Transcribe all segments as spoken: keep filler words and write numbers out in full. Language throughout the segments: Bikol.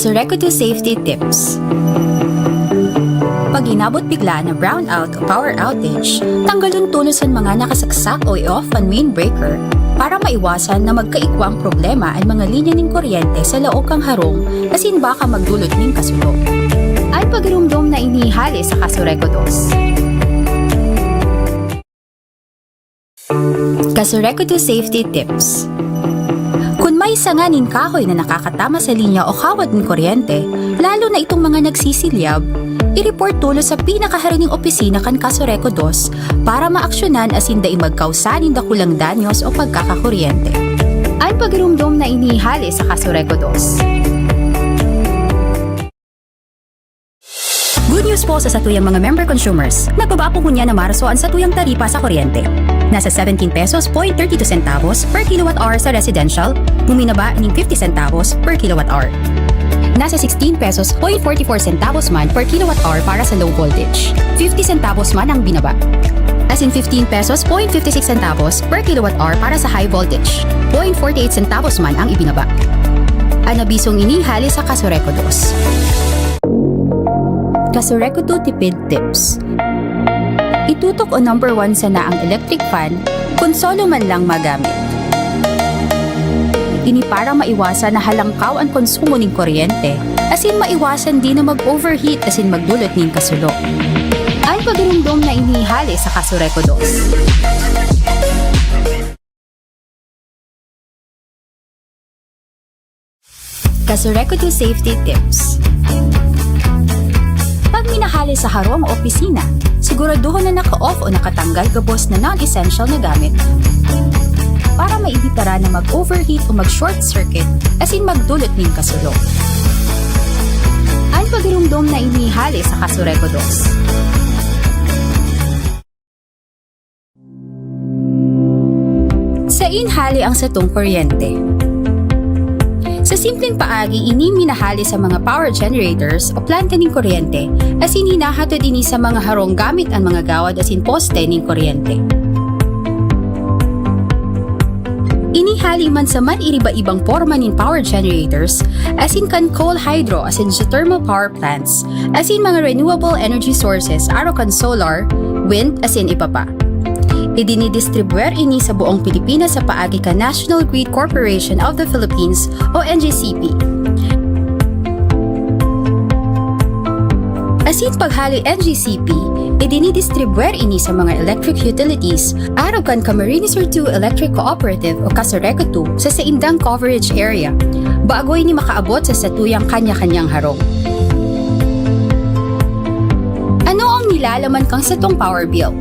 Kasureko two Safety Tips. Pag inabot biglaan na brownout o power outage, tanggalon tolos an mga nakasaksak o i-off an main breaker para maiwasan na magkaikwang problema an mga linya nin kuryente sa laog kan harong asin baka magdulot nin kasulo. An pagirumdom na ini hale sa Kasureko dos. Kasureko two Safety Tips. Kun may sanga nin kahoy na nakakatama sa linya o kawad nin kuryente, lalo na itong mga nagsisilyab, i-report tolos sa pinakaharining opisina kan Kasureko dos para maaksyonan asin dai magkausa nin dakulang danyos o pagkakakuryente. An pagirumdom na ini hale sa Kasureko dos. Good news po sa satuyang mga member consumers. Nagbaba po ngunyan na Marso an satuyang taripa sa kuryente. Nasa seventeen pesos point thirty two centavos per kilowatt hour sa residential, buminaba ning fifty centavos per kilowatt hour. Nasa sixteen pesos point forty four centavos man per kilowatt hour para sa low voltage. Fifty centavos man ang binaba. As in fifteen pesos point fifty six centavos per kilowatt hour para sa high voltage. Point forty eight centavos man ang ibinaba. An abisong ini hale sa Kasureko dos. Kasureko two Tipid Tips. Itutok o number one sana ang electric fan kun solo man lang magamit. Ini para maiwasan na halangkaw an konsumo nin kuryente, asin maiwasan din na mag-overheat asin magdulot nin kasulo. An pagirumdom na ini hale sa Kasureko dos. Kasureko two Safety Tips. Pag minahale sa harong o opisina, siguraduhon na naka-off o nakatanggal gabos na non-essential na gamit para maibitara na mag-overheat o mag-short circuit asin magdulot nin kasulo. An pagirumdom na ini hale sa Kasureko dos. Saen hale ang satong kuryente? Sa simpleng paagi, ini minahale sa mga power generators o planta nin kuryente, asin hinahatod ini sa mga harong gamit an mga gawad asin poste nin kuryente. Ini hale man sa man-iriba-ibang porma nin power generators, asin kan coal, hydro, asin geothermal power plants, asin mga renewable energy sources, arog kan solar, wind, asin iba pa. Idinidistribuyar ini sa buong Pilipinas sa paagi kan National Grid Corporation of the Philippines o N G C P. Asin paghale N G C P, idinidistribuyar ini sa mga electric utilities, arog kan Camarines Sur two Electric Cooperative o Kasureko two sa saindang coverage area, bago ini makaabot sa satuyang kanya-kanyang harong. Ano ang nilalaman kan satong power bill?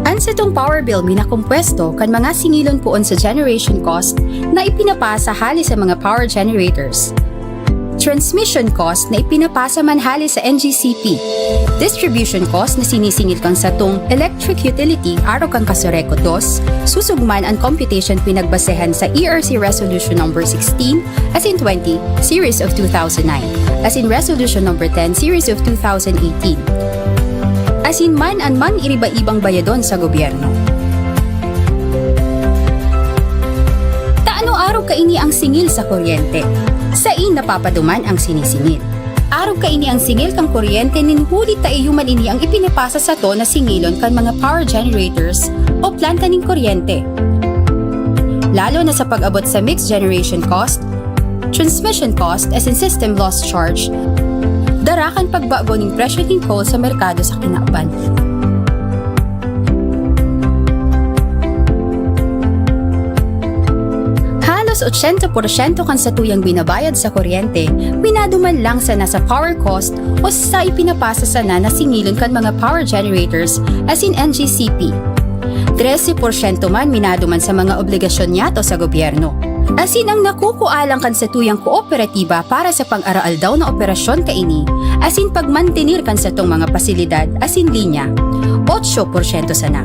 An satong power bill minakompuesto kan mga singilon poon sa generation cost na ipinapasa hale sa mga power generators, transmission cost na ipinapasa man hale sa N G C P, distribution cost na sinisingil kan satong electric utility arog kan Kasureko dos, susog man an computation pinagbasehan sa E R C Resolution Number sixteen, asin twenty, Series of two thousand nine, asin Resolution Number ten, Series of two thousand eighteen, asin man an man-iriba-ibang bayadon sa gobyerno. Ta ano arog kaini ang singil sa kuryente? Sain napapaduman ang sinisingil? Arog kaini ang singil kan kuryente nin huli ta iyo man ini ang ipinapasa sato na singilon kan mga power generators o planta nin kuryente. Lalo na sa pag-abot sa mixed generation cost, transmission cost, asin system loss charge, dara kan pagbago nin presyo nin coal sa merkado sa kinaban. Halos ochenta porsyento kan satuyang binabayad sa kuryente, minaduman lang sana sa power cost o sa ipinapasa sana na singilon kan mga power generators, asin N G C P. Trese porsyento man minaduman sa mga obligasyon niyato sa gobyerno. Asin ang nakukua lang kan satuyang kooperatiba para sa pang-araaldaw na operasyon kaini, asin pagmantener kan satong mga pasilidad asin linya, otso porsyento sana.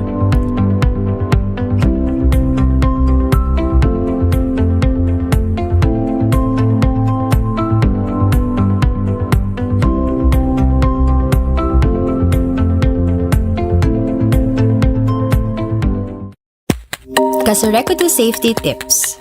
Kasureko two Safety Tips.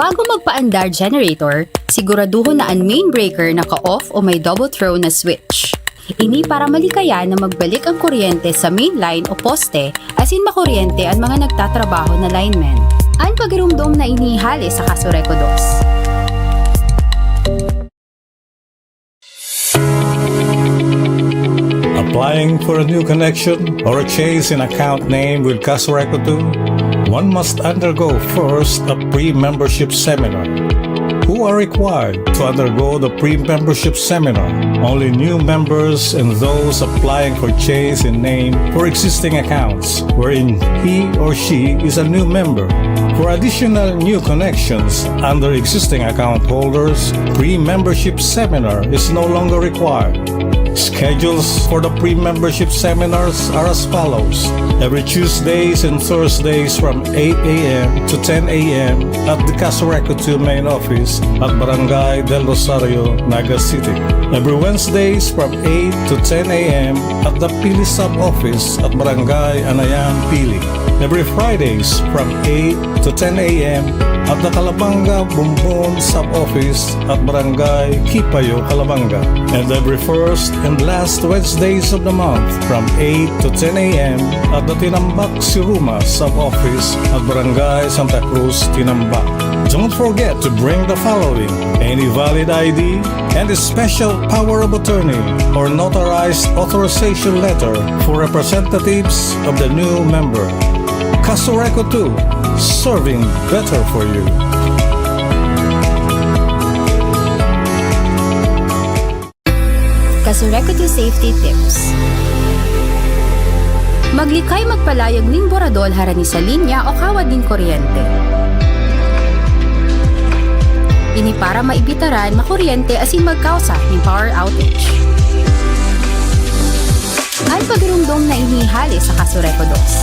Bago magpaandar generator, siguraduhon na an main breaker naka-off o may double throw na switch. Ini para malikayan na magbalik ang kuryente sa main line o poste asin makuryente an mga nagtatrabaho na linemen. An pagirumdom na ini hale sa Casureco dos. Applying for a new connection or a change in account name with Casureco two? One must undergo first a pre-membership seminar. Who are required to undergo the pre-membership seminar? Only new members and those applying for change in name for existing accounts wherein he or she is a new member. For additional new connections under existing account holders, pre-membership seminar is no longer required. Schedules for the pre-membership seminars are as follows. Every Tuesdays and Thursdays from eight a m to ten a m at the Casureco two main office at Barangay Del Rosario, Naga City. Every Wednesdays from eight to ten a m at the Pili Sub-Office at Barangay Anayan, Pili. Every Fridays from eight to ten a m at the Calabanga Bumbon Sub-Office at Barangay Kipayo, Calabanga. And every first and last Wednesdays of the month from eight to ten a m at the Tinambac Siruma Sub-Office at Barangay Santa Cruz, Tinambac. Don't forget to bring the following: any valid I D and a special power of attorney or notarized authorization letter for representatives of the new member. Casureco two, serving better for you. Casureco two Safety Tips. Maglikay magpalayag nin boradol harani sa linya o kawad nin kuryente. Ini para maibitaran makuryente asin magkausa nin power outage. An pagirumdom na ini hale sa Casureco dos.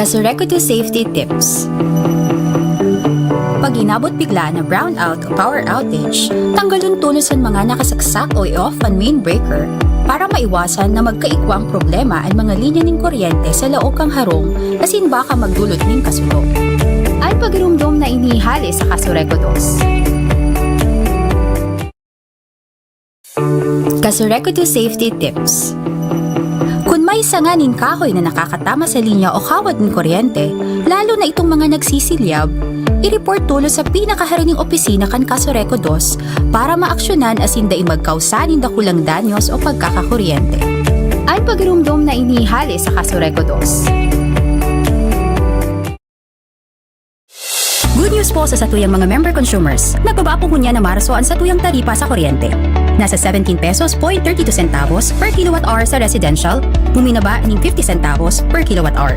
Kasureko two Safety Tips. Pag inabot biglaan na brownout o power outage, tanggalon tolos an mga nakasaksak o i-off an main breaker para maiwasan na magkaikwang problema an mga linya nin kuryente sa laog kan harong asin baka magdulot nin kasulo. An pagirumdom na ini hale sa Kasureko dos. Kasureko two Safety Tips. Kun may sanga nin kahoy na nakakatama sa linya o kawad nin kuryente, lalo na itong mga nagsisilyab, i-report tolos sa pinakaharaning opisina kan Kasureko dos para maaksyonan asin dai magkausa nin dakulang danyos o pagkakakuryente. An pagirumdom na ini hale sa Kasureko dos. Good news po sa satuyang mga member consumers. Nagbaba po ngunyan na Marso an satuyang taripa sa kuryente. Nasa seventeen pesos point thirty two centavos per kilowatt hour sa residential, buminaba ning fifty centavos per kilowatt hour.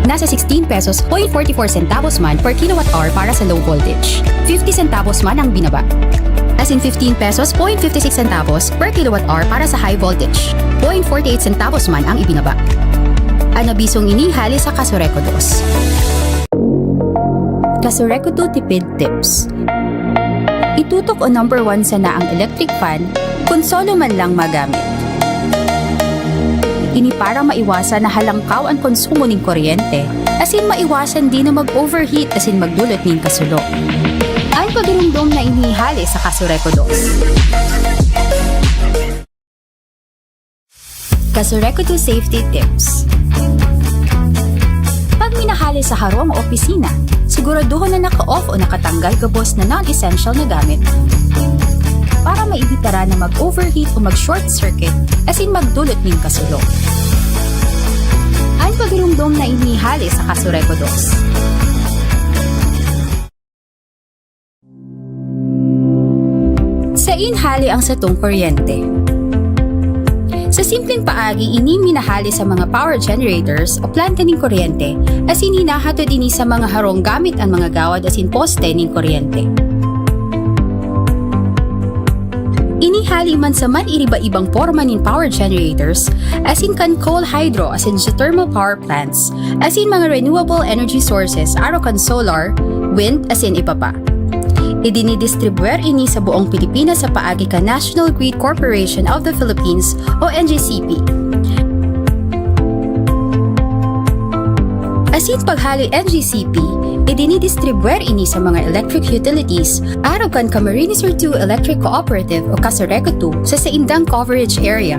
Nasa sixteen pesos point forty four centavos man per kilowatt hour para sa low voltage. Fifty centavos man ang binaba. Asin fifteen pesos point fifty six centavos per kilowatt hour para sa high voltage. Point forty eight centavos man ang ibinaba. An abisong ini hale sa Kasureko dos. Kasureko two Tipid Tips. Itutok o number one sana ang electric fan kun solo man lang magamit. Ini para maiwasan na halangkaw an konsumo nin kuryente, asin maiwasan din na mag-overheat asin magdulot nin kasulo. An pagirumdom na ini hale sa Kasureko dos. Kasureko two Safety Tips. Pag minahale sa harong o opisina, siguraduhon na naka-off o nakatanggal gabos na non-essential na gamit para maibitara na mag-overheat o mag-short circuit asin magdulot nin kasulo. An pagirumdom na ini hale sa Kasureko dos. Sain hale ang satong kuryente? Sa simpleng paagi, ini minahale sa mga power generators o planta nin kuryente, asin hinahatod ini sa mga harong gamit an mga gawad asin poste nin kuryente. Ini hale man sa man-iriba-ibang porma nin power generators, asin kan coal, hydro, asin geothermal power plants, asin mga renewable energy sources, arog kan solar, wind, asin iba pa. Idinidistribwer ini sa buong Pilipinas sa paagi kan National Grid Corporation of the Philippines o N G C P. Asin paghale N G C P, idinidistribwer ini sa mga electric utilities, arog kan Camarines Sur two Electric Cooperative o Kasureko two sa saindang coverage area,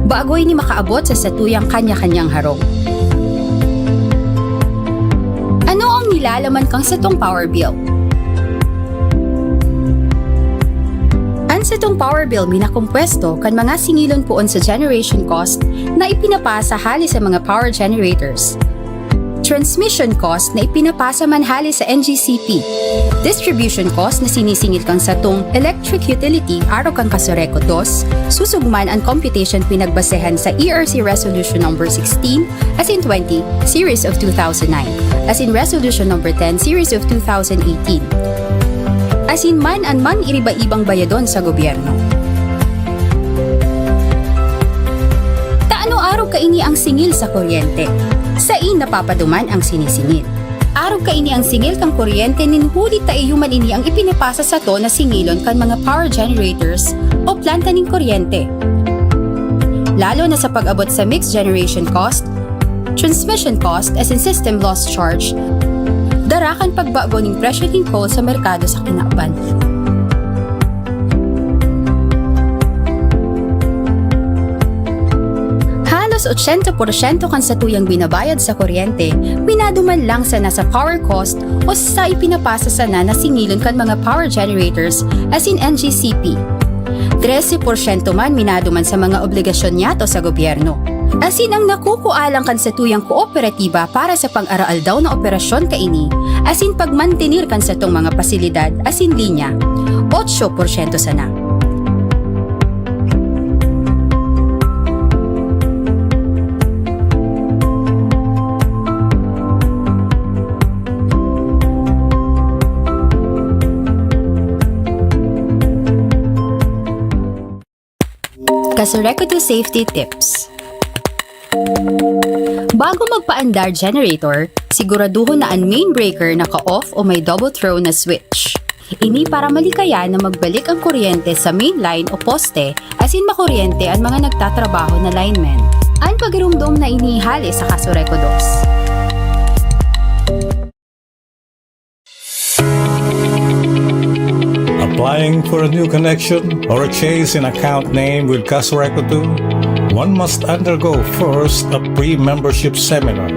bago ini makaabot sa satuyang kanya-kanyang harong. Ano ang nilalaman kan satong power bill? An satong power bill minakompuesto kan mga singilon poon sa generation cost na ipinapasa hale sa mga power generators, transmission cost na ipinapasa man hale sa N G C P, distribution cost na sinisingil kan satong electric utility arog kan Kasureko dos, susog man an computation pinagbasehan sa E R C Resolution Number sixteen, asin twenty, Series of two thousand nine, asin Resolution Number ten, Series of two thousand eighteen. Asin man an man-iriba-ibang bayadon sa gobyerno. Ta ano arog kaini ang singil sa kuryente? Sain napapaduman ang sinisingil? Arog kaini ang singil kan kuryente nin huli ta iyo man ini ang ipinapasa sato na singilon kan mga power generators o planta nin kuryente. Lalo na sa pag-abot sa mixed generation cost, transmission cost, asin system loss charge, dara kan pagbago nin presyo nin coal sa merkado sa kinaban. Halos ochenta porsyento kan satuyang binabayad sa kuryente, minaduman lang sana sa power cost o sa ipinapasa sana na singilon kan mga power generators asin N G C P. Trese porsyento man minaduman sa mga obligasyon niyato sa gobyerno. Asin ang nakukua lang kan satuyang kooperatiba para sa pang-araaldaw na operasyon kaini, asin pagmantener kan satong mga pasilidad asin linya, otso porsyento sana. Kasureko two Safety Tips. Bago magpaandar generator, siguraduhon na an main breaker naka-off o may double throw na switch. Ini para malikayan na magbalik ang kuryente sa main line o poste asin makuryente an mga nagtatrabaho na linemen. An pagirumdom na ini hale sa Casureco dos. Applying for a new connection or a change in account name with Casureco two, one must undergo first a pre-membership seminar.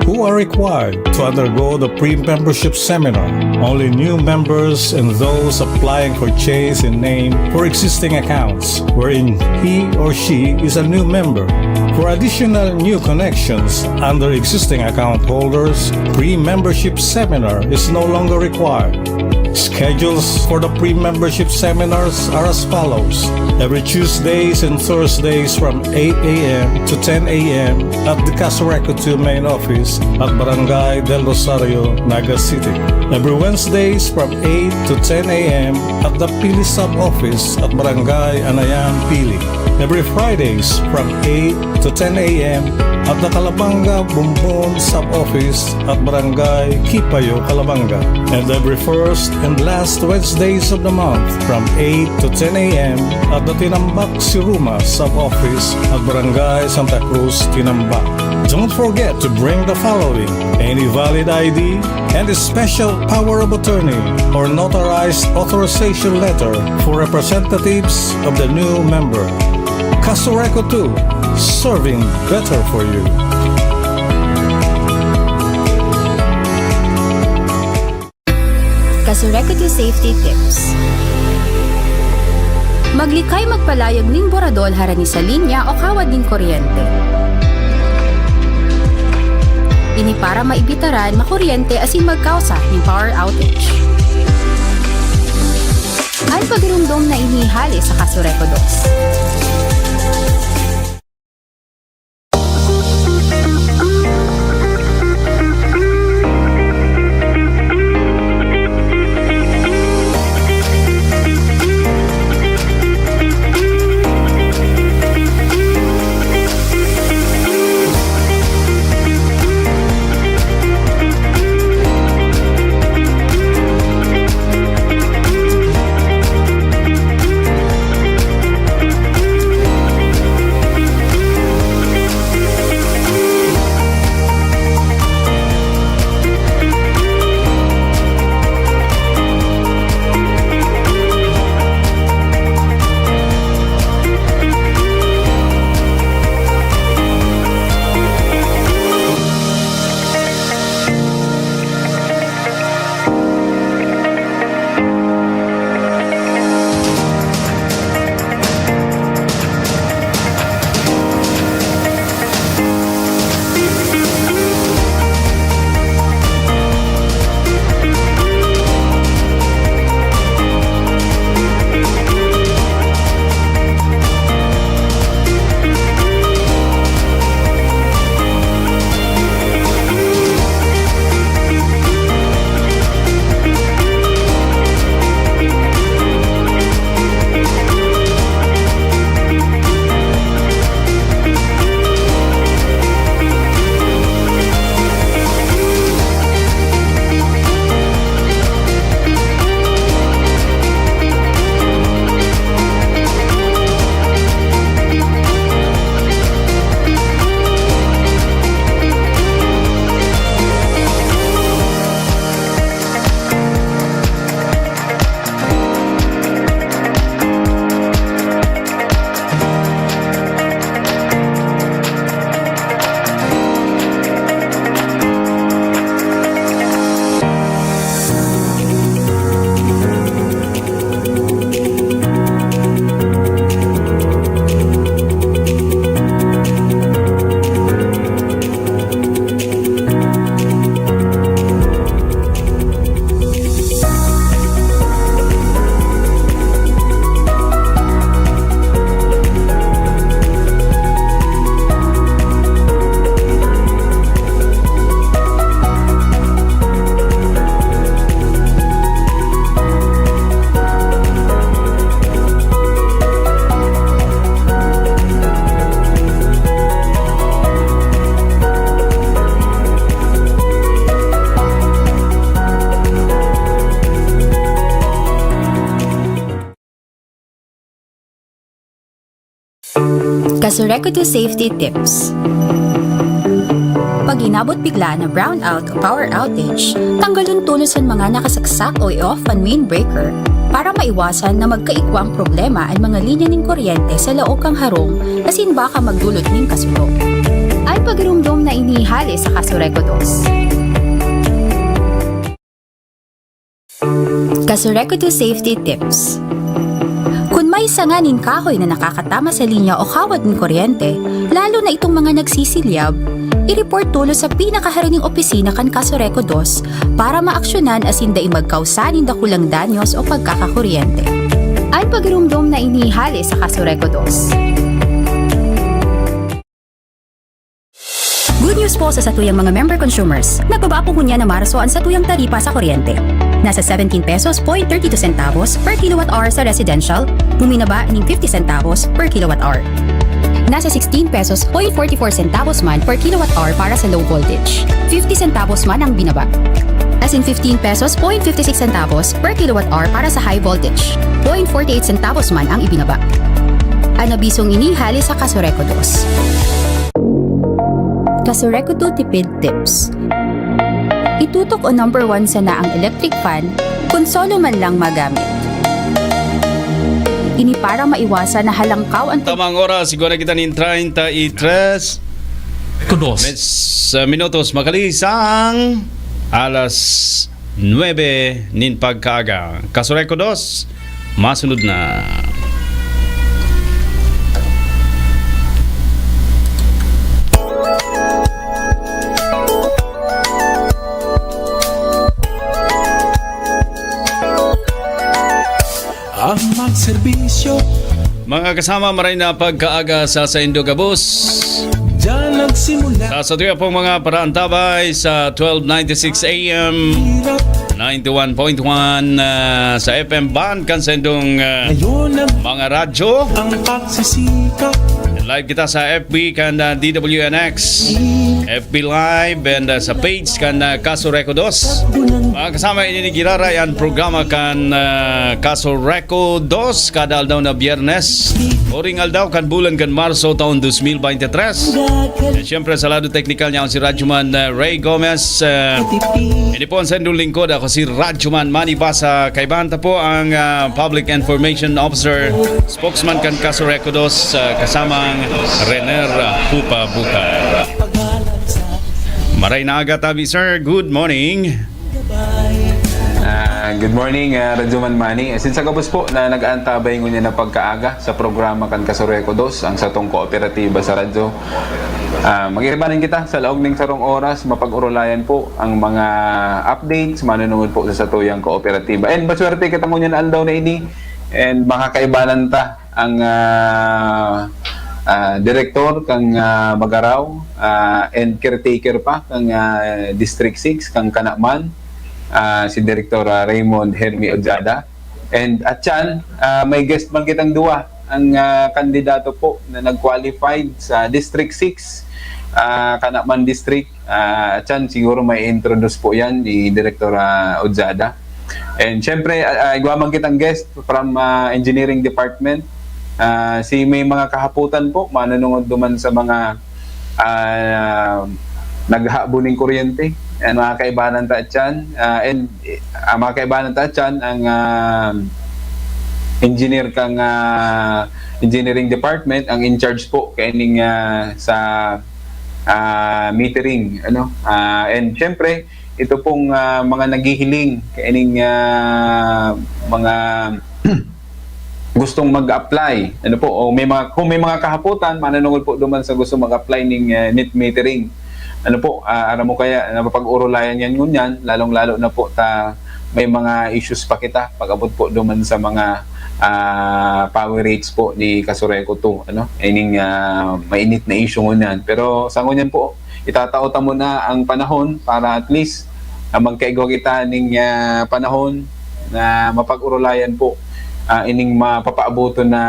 Who are required to undergo the pre-membership seminar? Only new members and those applying for change in name for existing accounts wherein he or she is a new member. For additional new connections under existing account holders, pre-membership seminar is no longer required. Schedules for the pre-membership seminars are as follows. Every Tuesdays and Thursdays from eight a m to ten a m at the Casureco two main office at Barangay Del Rosario, Naga City. Every Wednesdays from eight to ten a m at the Pili Sub-Office at Barangay Anayan, Pili. Every Fridays from eight to ten a m at the Calabanga Bumbon Sub-Office at Barangay Kipayo, Calabanga. And every first and last Wednesdays of the month from eight to ten a m at the Tinambac Siruma Sub-Office at Barangay Santa Cruz, Tinambac. Don't forget to bring the following: any valid I D and a special power of attorney or notarized authorization letter for representatives of the new member. Casureco two, serving better for you. Casureco two Safety Tips. Maglikay magpalayag nin boradol harani sa linya o kawad nin kuryente. Ini para maibitaran makuryente asin magkausa nin power outage. An pagirumdom na ini hale sa Casureco dos. Kasureku two Safety Tips. Pag inabot bigla na brownout o power outage, tanggalon tolos an mga nakasaksak o i-off an main breaker para maiwasan na magkaigwang problema an mga linya nin kuryente sa laog kan harong asin baka magdulot nin kasunog. An pagiromdom na ini hale sa Kasureku dos. Kasureku two Safety Tips. Kun may sanga nin kahoy na nakakatama sa linya o kawad nin kuryente, lalo na itong mga nagsisilyab, i-report tolos sa pinakaharaning opisina kan Kasureku dos para maaksyonan asin dai magkausa nin dakulang danyos o pagkakakuryente. An pagiromdom na ini hale sa Kasureku dos. Good news po sa satuyang mga member consumers. Nagbaba po ngunyan na Marso an satuyang taripa sa kuryente. Nasa seventeen pesos point thirty two centavos per kilowatt hour sa residential, buminaba ning fifty centavos per kilowatt hour. Nasa sixteen pesos point forty four centavos man per kilowatt hour para sa low voltage. Fifty centavos man ang binaba. Asin fifteen pesos point fifty six centavos per kilowatt hour para sa high voltage. Point forty eight centavos man ang ibinaba. An abisong ini hale sa Kasureku dos. Kasureku two Tipid Tips. Itutok o number one sana ang electric fan kun solo man lang magamit. Ini para maiwasan na halangkaw an Tamang oras, igwa na kita nin treinta y tres Kudos. Mes-, ah, minutos, makalihis ang alas nuebe nin pagkaaga. Kasureku dos, masunod na. Ang magserbisyo. Mga kasama, maray na pagkaaga sa saindo gabos. Diyan nagsimula. Sa satuya pong mga paraantabay sa twelve ninety-six A M, hirap. Ninety-one point one, ah, sa F M band kan saindong, ah, ngayon ang mga radyo. Ang pagsisika. Live kita sa F B kan, ah, D W N X. F B Live and, ah, sa page kan, ah, Kasureku dos. Mga kasama, ini ni giraray an programa kan, ah, Kasureku dos kada aldaw na Biyernes. Uring aldaw kan bulan kan Marso taon dos mil beintitres. At siyempre, sa lado teknikal niya, si Radyoman, ah, Ray Gomez. Ah, ini po ang saindong lingkod. Ako si Radyoman Manny Basa. Kaibahan ta po ang, ah, Public Information Officer, spokesman kan Kasureku dos, ah, kasamang Rener Hupa Buka. Maray na aga tabi, sir. Good morning. Ah, good morning, ah, Radyoman Manny. Asin sa gabos po na nag-aantabay ngunyan na pagkaaga sa programa kan Kasureku dos, ang satong kooperatiba sa radyo. Ah, mag-iribanan kita sa laog ning sarong oras, mapag-orolayan po ang mga updates, manunungod po sa satuyang kooperatiba. And maswerte kita ngunyan aldaw na ini, and makakaibanan ta ang, ah, ah, direktor kang, ah, Magaraw, ah, and caretaker pa kang, ah, District six, kang Kanaman, ah, si Direktor, ah, Raymond Hermi Ojada. And at yan, ah, may guest man kitang duwa, ang, ah, kandidato po na nag-qualified sa District six, ah, Kanaman District. Ah, at yan, siguro may introduce po yan ni Direktor, ah, Ojada. And syempre, ah, ah, igwa man kitang guest from, ah, Engineering Department. Ah, si may mga kahaputan po, manunungod duman sa mga, ah, naghahabon ning kuryente. Yan, mga kaibanan ta dyan. Ah, and, ah, mga kaibanan ta dyan, ang, ah, engineer kang, ah, Engineering Department, ang in charge po kaining, ah, sa, ah, metering, ano. Ah, and syempre, ito pong, ah, mga naghihiling kaining, ah, mga gustong mag-apply, ano po, o may mga, kung may mga kahaputan, manunungod po duman sa gusto mag-apply ning, ah, net metering. Ano po, ah, aram mo kaya, napapag-orolayan yan ngunyan, lalong-lalo na po ta may mga issues pa kita pag-abot po duman sa mga, ah, power rates po ni Kasureku two, ano? Ining, ah, mainit na issue ngunyan. Pero sa ngunyan po, itatao ta muna ang panahon para at least, ah, magkaigwa kita ning, ah, panahon na mapag-orolayan po, ah, ining mapapaaboton na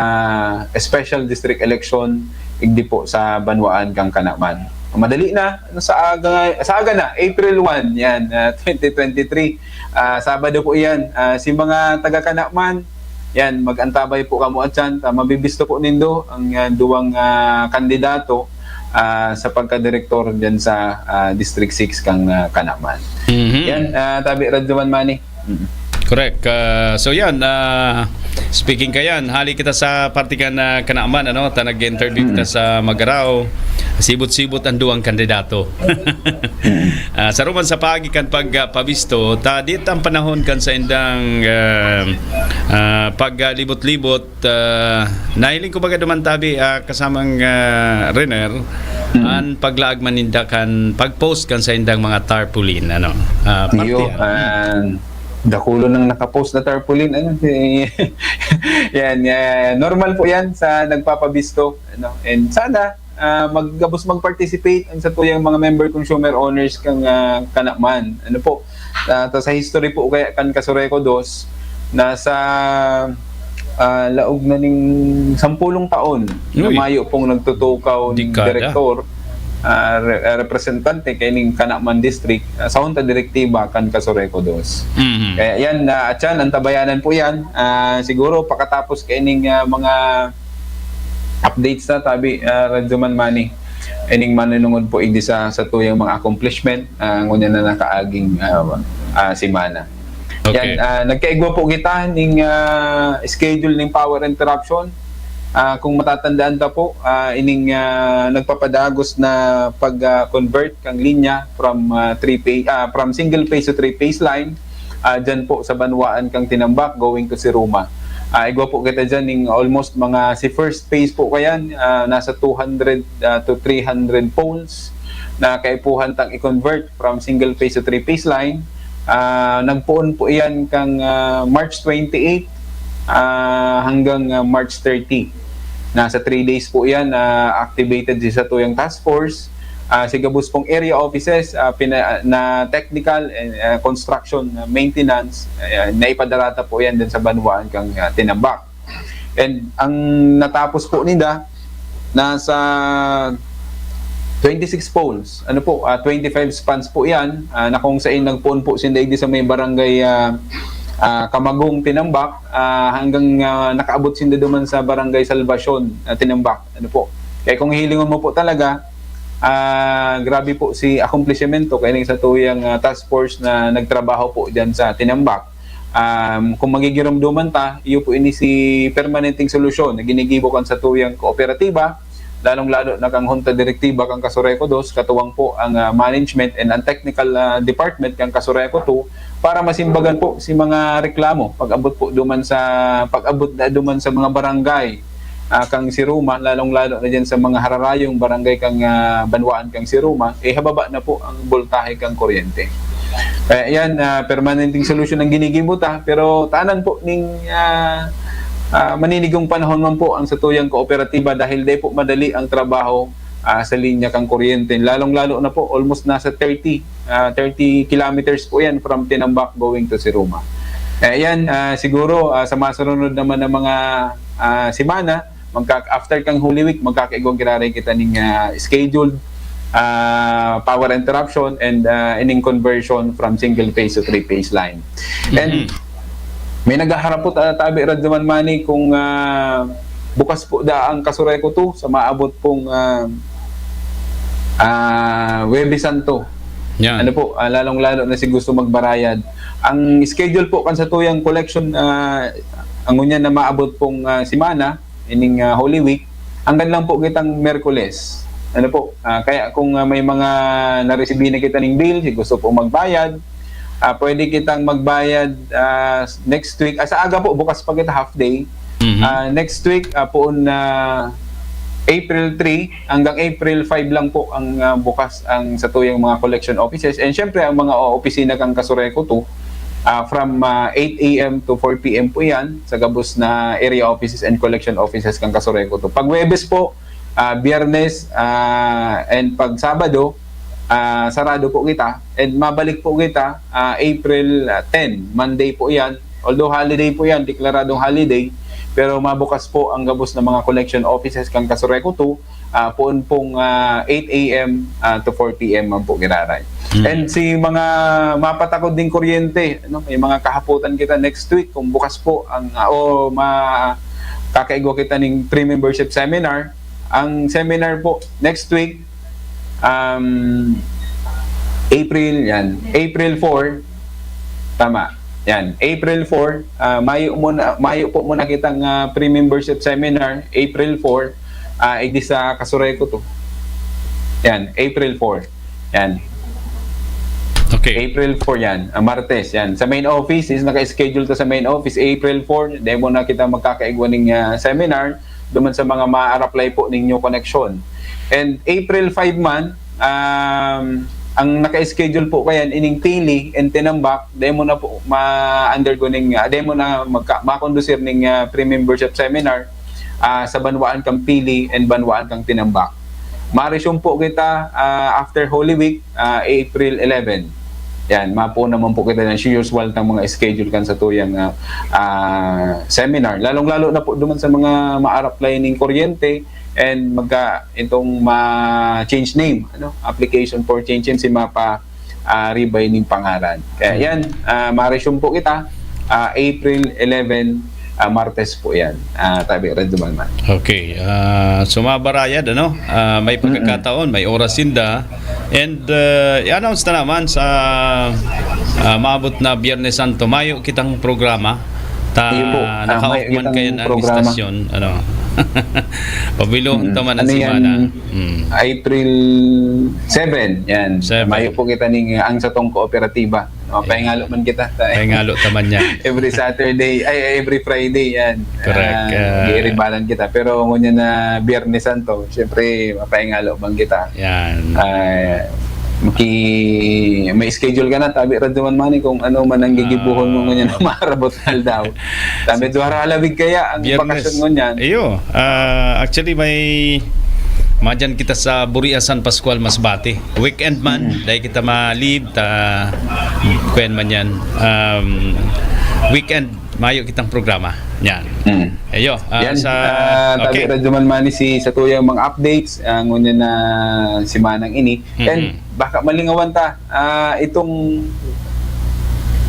special district election igdi po sa banwaan kang Kanaman. Madali na, ano, sa aga, sa aga na, April one, yan, ah, twenty twenty-three. Ah, Sabado po yan. Ah, si mga taga Kanaman, Yan, mag-antabay po kamo atyan, ta mabibisto po nindo ang, ah, duwang, ah, kandidato, ah, sa pagkadirektor dyan sa, ah, District six kang, ah, Kanaman. Mhm. Yan, ah, tabi, Radyo Man Manny. Mm. Correct. Ah, so yan, ah, speaking ka yan, hali kita sa parte kan, ah, Kanaman, ano, ta nag-interview kita sa Magarao, sibot-sibot ang duwang kandidato. Ah, sa ruman sa paagi kan pagpabisto, ta dit ang panahon kan sa indang, ah, ah, paglibot-libot, ah, nahiling ko baga duman tabi, ah, kasamang, ah, Rener, Mm. an paglaag man ninda kan pag-post kan sa indang mga tarpaulin, ano. Ah, parte Iyo, yan. ah, dakulo nang nakapost na tarpaulin, ano, eh, yan, eh, normal po yan sa nagpapabisto, ano, and sana, ah, mag-, gabos mag-participate ang satuyang mga member consumer owners kang, ah, Kanaman, ano po, ah, ta sa history po kaya kan Kasureco dos, nasa, ah, laog na ning sampulong taon na Uy. mayo pong nagtutukaw ning Dekada. direktor, ah, re-, ah, representante kaining Kanaman District, ah, sa Junta Direktiba kan Kasureco dos. Mhm. Kaya yan, ah, atyan, antabayanan po yan. Ah, siguro pakatapos kaining, ah, mga updates na tabi, ah, Radyo Man Manny, ining manunungod po igdi sa satuyang mga accomplishment, ah, ngunyan na nakaaging, ah, ah, semana. Okay. Yan, ah, nagkaigwa po kita ning, ah, schedule ning power interruption. Ah, kung matatandaan ta po, ah, ining, ah, nagpapadagos na pag, ah, convert kang linya from, ah, three phase, ah, from single phase to three phase line, ah, dyan po sa banwaan kang Tinambac going to Siruma. Ah, igwa po kita dyan ning almost mga si first phase po kayan, ah, nasa two hundred, ah, to three hundred poles na kaipuhan tang i-convert from single phase to three phase line. Ah, nagpoon po iyan kang, ah, March twenty-eight, ah, hanggang, ah, March thirty. Nasa three days po iyan na activated si satuyang task force. Ah, si gabos pong area offices, ah, pina-, na technical and, ah, construction, ah, maintenance, ah, naipadarata po iyan din sa banwaan kang, ah, Tinambac. And ang natapos po nila, nasa twenty-six poles. Ano po, ah, twenty-five spans po yan, ah, na kung saan nagpoon po sinda igdi sa may barangay, ah, ah, Kamagong, Tinambac, ah, hanggang, ah, nakaabot sinda duman sa barangay Salvacion, ah, Tinambac. Ano po? Kaya kung hihilingon mo po talaga, ah, grabe po si akomplishimento kaining satuyang, ah, task force na nagtrabaho po dyan sa Tinambac. Um, kung magigiromdoman ta, iyo po ini si permanenteng solusyon na ginigibo kan satuyang kooperatiba, lalong-lalo na kang Junta Direktiba kang Kasureco dos, katuwang po ang, ah, management and ang technical, ah, department kang Kasureco two, para masimbagan po si mga reklamo pag-abot po duman sa, pag-abot na duman sa mga barangay, ah, kang Siruma, lalong-lalo na dyan sa mga hararayong barangay kang, ah, banwaan kang Siruma, eh, hababa na po ang boltahe kang kuryente. Kaya yan, ah, permanenteng solusyon ang ginigibo ta, pero tanan po ning, ah, ah, maninigong panahon man po ang satuyang kooperatiba dahil di po madali ang trabaho, ah, sa linya kang kuryente. Lalong-lalo na po, almost nasa thirty, ah, thirty kilometers po yan from Tinambac going to Siruma. Kaya yan, ah, siguro, ah, sa masunod naman na mga, ah, semana, magka-, after kang Holy Week, magkakaigwa giraray kita ning, ah, scheduled, ah, power interruption and, ah, ining conversion from single phase to three phase line. And Mhm. may naghaharap po ta-, tabi, Radyo Man Manny, kung, ah, bukas po da ang Kasureco two sa maabot pong, ah, ah, Huwebes Santo. Yan. Ano po, ah, lalong-lalo na si gusto magbarayad. Ang schedule po kan satuyang collection, ah, ang ngunyan na maabot pong, ah, semana, ining, ah, Holy Week, hanggang lang po kitang Miyerkules. Ano po, ah, kaya kung, ah, may mga naresibi na kita ning bill, si gusto po magbayad, ah, pwede kitang magbayad, ah, next week. Ah, sa aga po, bukas pa kita half day. Mhm. Ah, next week, ah, poon na April three, hanggang April five lang po ang, ah, bukas ang satuyang mga collection offices. And syempre, ang mga opisina kang Kasureco two, ah, from, ah, eight a m to four p m po yan sa gabos na area offices and collection offices kang Kasureco two. Pag Huwebes po, ah, Biyernes, ah, and pag Sabado, ah, sarado po kita. And mabalik po kita, ah, April, ah, ten, Monday po yan. Although holiday po yan, deklaradong holiday, pero mabukas po ang gabos na mga collection offices kan Casureco two, ah, poon pong, ah, eight a m, ah, to four p m man po giraray. Mm. And si mga mapatakod ding kuryente, ano, may mga kahapotan kita next week kung bukas po ang, ah, o ma-, kakaigwa kita ning free membership seminar. Ang seminar po next week, um, April, yan, April four, tama. Yan, April four, ah, mayo muna, mayo po muna kitang, ah, free membership seminar, April four, ah, igdi sa Casureco two. Yan, April four. Yan. Okay. April four yan, ah, Martes yan. Sa main office, is naka-schedule ta sa main office, April four, demo na kita magkakaigwa ning, ah, seminar duman sa mga ma-apply po ning new connection. And April five man, um, ang naka-schedule po kayan ining Pili and Tinambak, demo na po ma-undergo ning, ah, demo na magka-, makondusir ning, ah, free membership seminar, ah, sa banwaan kang Pili and banwaan kang Tinambak. Ma-resume po kita, ah, after Holy Week, ah, April eleven. Yan, mapo naman po kita ng usual tang mga schedule kan sa tuyang, ah, ah, seminar. Lalong-lalo na po duman sa mga ma-apply ning kuryente and magka itong ma-change name, ano, application for change name si mapa, ah, ribay ning pangaran. Kaya yan, ah, ma-resume po kita, ah, April eleven, ah, Martes po yan. Ah, tabi, Red Duman man. Okay. Ah, so, mga barayad, ano? Ah, may pagkakataon, may oras sinda. And, ah, i-announce na naman sa, ah, maabot na Biyernes Santo, mayo kitang programa. Ta, Iyo po. Ah, naka-off mayo man kitang kayo ng programa. Istasyon. Ano? Pabilohon Mm. ta man ang Ano yan? semana. Mm. April seven, yan. Seven. Mayo po kita ning, ah, ang satong kooperatiba. No, paingalo man kita. Paingalo ta man yan. Every Saturday, ay, every Friday, yan. Correct. Ah, Ah. giiribalan kita. Pero ngunyan na Biyernes Santo, siyempre, mapaingalo man kita. Yan. Ah, maki-, may schedule ka na, tabi ra duman man eh, kung ano man ang gigibuhon mo Ah. ngunyan na maarabot na aldaw. Tabi, duha ra halawig kaya ang Biyernes. Bakasyon ngunyan. Iyo. Ah, actually, may madyan kita sa Buria San Pascual, Masbate. Weekend man, Mm. dahil kita ma-leave, ta, kwen man yan. Um, weekend, mayo kitang programa. Yan. Mm. Iyo. Ah, Yan, sa, ah, tabi okay. Radyo Man Mani si sa tuyang mga updates, ah, ngunyan na simanang ini. Mhm. And baka malingawan ta, ah, itong,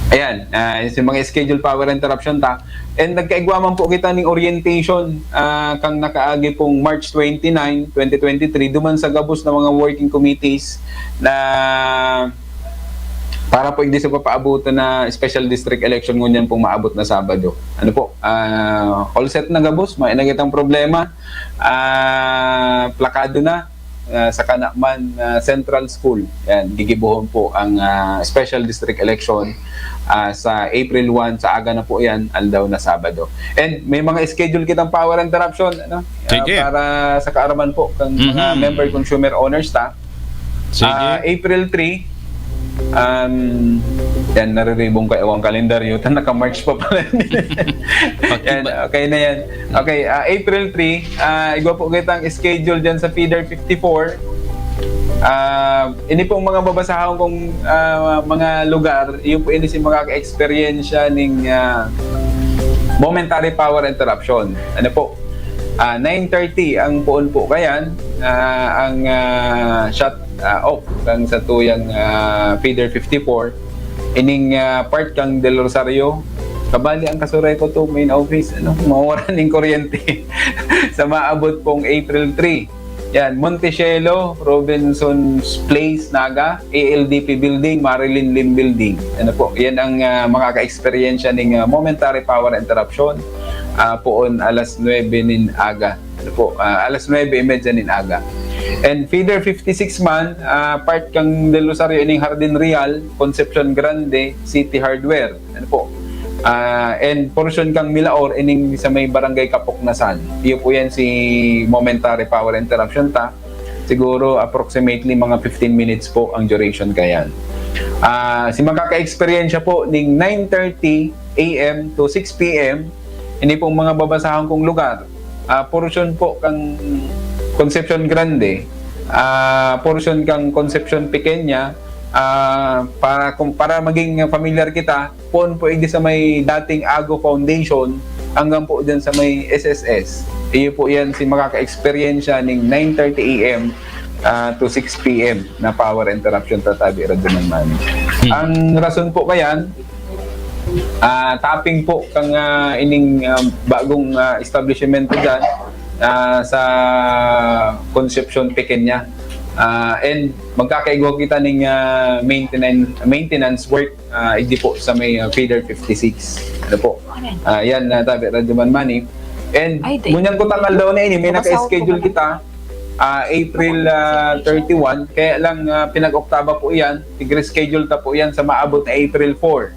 ayan, ah, yung mga schedule power interruption ta. And nagkaigwa man po kita ning orientation, ah, kang nakaagi pong March twenty-nine, twenty twenty-three, duman sa gabos na mga working committees na para po hindi sa papaabutan na special district election ngunyan pong maabot na Sabado. Ano po, ah, all set na gabos, may nakitang problema, ah, plakado na, ah, sa Kanaman, ah, Central School. Yan, gigibohon po ang, ah, special district election, ah, sa April one, sa aga na po yan, aldaw na Sabado. And may mga schedule kitang power interruption, ano? Ah, Sige. Para sa kaaraman po, kang mga Mhm. member consumer owners ta. Sige. Ah, April three, um, yan, nariribong ko, ewan kalendaryo, ta naka-March pa pala. Yan, Pakiba- okay na yan. Okay, ah, April three, ah, igwa po kitang schedule dyan sa feeder fifty-four. Ah, ini pong mga babasahon kong, ah, mga lugar, yun po ini si mga ka-eksperyensya ning, ah, momentary power interruption. Ano po? Ah, nine thirty ang poon po kayan, ah, ang, ah, shut, ah, off kang sa tuyang, ah, feeder fifty-four. Ining, ah, part kang Del Rosario, kabali ang Casureco two main office, ano, mawawaran ning kuryente sa maabot pong April three. Yan, Montecielo, Robinson's Place, Naga, A L D P Building, Marilyn Lim Building. Ano po, yan ang, ah, makaka-eksperyensya ning, ah, momentary power interruption, ah, poon alas nuebe nin aga. Ano po, ah, alas nuebe y media nin aga. And feeder fifty-six man, ah, part kang Del Rosario ining Jardin Real, Concepcion Grande, City Hardware. Ano po? Ah, and portion kang Milaor ining sa may Barangay Kapoknasan. Iyo po yan si momentary power interruption ta. Siguro approximately mga fifteen minutes po ang duration kayan. Ah, si makaka-eksperyensya po ning nine thirty a m to six p m, ini pong mga babasahon kong lugar. Ah, portion po kang Concepcion Grande, ah, portion kang Concepcion Pequeña, ah, para, kung, para maging familiar kita, poon po igdi sa may dating Ago Foundation, hanggang po dyan sa may S S S. Iyo po yan si makaka-eksperyensya ning nine thirty A M, ah, to six P M na power interruption, Tatabi Radyo Manmani. Ang rason po kayan, ah, tapping po kang, ah, ining, ah, bagong, ah, establishmento dyan, ah, sa Concepcion, Pequeña. Ah, and magkakaigwa kita ning, ah, maintenance, maintenance work, ah, igdi po sa may, ah, feeder fifty-six. Ano po? Ah, yan, ah, Tabi Radyo Manmani. And Ay, di. Ngunyan ko tangal daw na ini, may Kabasaw ko naka-schedule ba? Kita, ah, April, ah, thirty-one. Kaya lang, ah, pinag-oktaba po yan. Tig-reschedule ta po yan sa maabot na April four.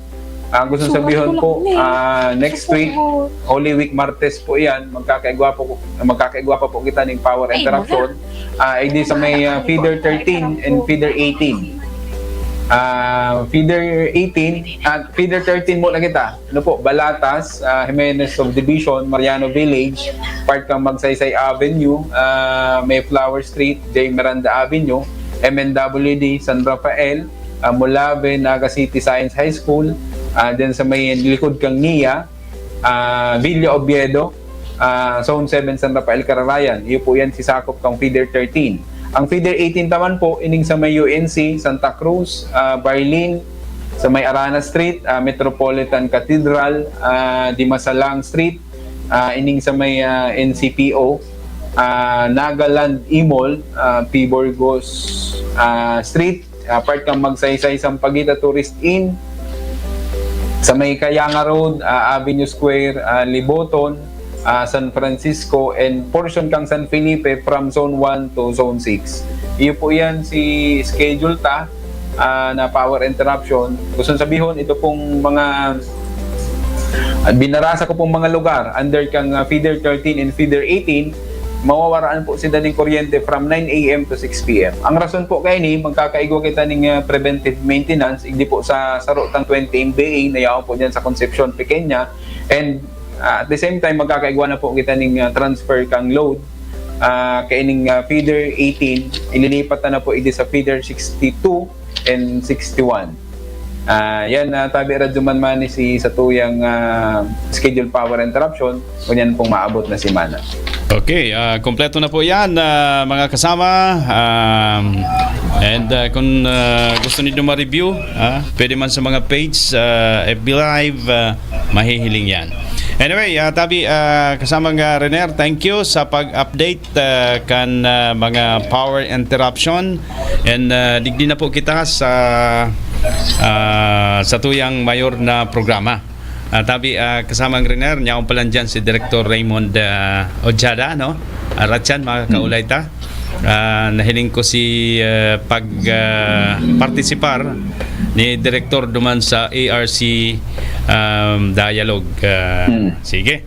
Ang gusto Suwat sabihon ko lang po, ni. Ah, next Suwat week, ko. Holy Week, Martes po yan, magkakaigwa po, magkakaigwa pa po kita ning power Ay, interruption. Ah, hindi sa may, ah, feeder thirteen and feeder eighteen. Ah, feeder eighteen at feeder thirteen muna kita. Ano po, Balatas, ah, Jimenez Subdivision, Mariano Village, part kang Magsaysay Avenue, ah, may Flower Street, J Miranda Avenue, M N W D, San Rafael, ah, Molave, Naga City Science High School, ah, dyan sa may likod kang NIA, ah, Villa Oviedo, ah, Zone seven, San Rafael, Cararayan. Iyo po yan, sisakop kang feeder thirteen. Ang feeder eighteen taman po, ining sa may U N C, Santa Cruz, ah, Barlin, sa may Arana Street, ah, Metropolitan Cathedral, ah, Dimasalang Street, ah, ining sa may, ah, N C P O, ah, Nagaland Imol, ah, P Burgos, ah, Street, ah, part kang Magsaysay, Sampaguita Tourist Inn, sa may Kayanga Road, ah, Avenue Square, ah, Liboton, ah, San Francisco, and portion kang San Felipe from Zone one to Zone six. Iyo po yan si schedule ta, ah, na power interruption. Gusto sabihon, ito pong mga, ah, binarasa ko pong mga lugar under kang, ah, feeder thirteen and feeder eighteen, mawawaraan po sila ning kuryente from nine A M to six P M. Ang rason po kaini, magkakaigwa kita ning, ah, preventive maintenance, igdi po sa saro tang twenty M V A na yaon po dyan sa Concepcion, Pequeña. And, ah, at the same time, magkakaigwa na po kita ning, ah, transfer kang load. Ah, kaining, ah, feeder eighteen, ililipat na, na po igdi sa feeder sixty-two and sixty-one. Ah, yan, ah, Tabi Radyo Manmani, si satuyang, ah, schedule power interruption, ngunyan pong maabot na semana. Okay, ah, kompleto na po yan, ah, mga kasama. Um, and, ah, kung, ah, gusto niyo ma-review, ah, pwede man sa mga page, ah, F B Live, ah, mahihiling yan. Anyway, ah, Tabi, ah, kasamang, ah, Rener, thank you sa pag-update, ah, kan, ah, mga power interruption. And, ah, digdi na po kita sa, ah, satuyang mayor na programa. Ah, Tabi, ah, kasamang Rener, nyaon pa lang dyan si Director Raymond, ah, Ojada, no? Ah, Ratchan, mga kaulay ta. Ah, nahiling ko si, ah, pag, ah, partisipar ni Director duman sa A R C, um, Dialogue. Ah, Hmm. Sige.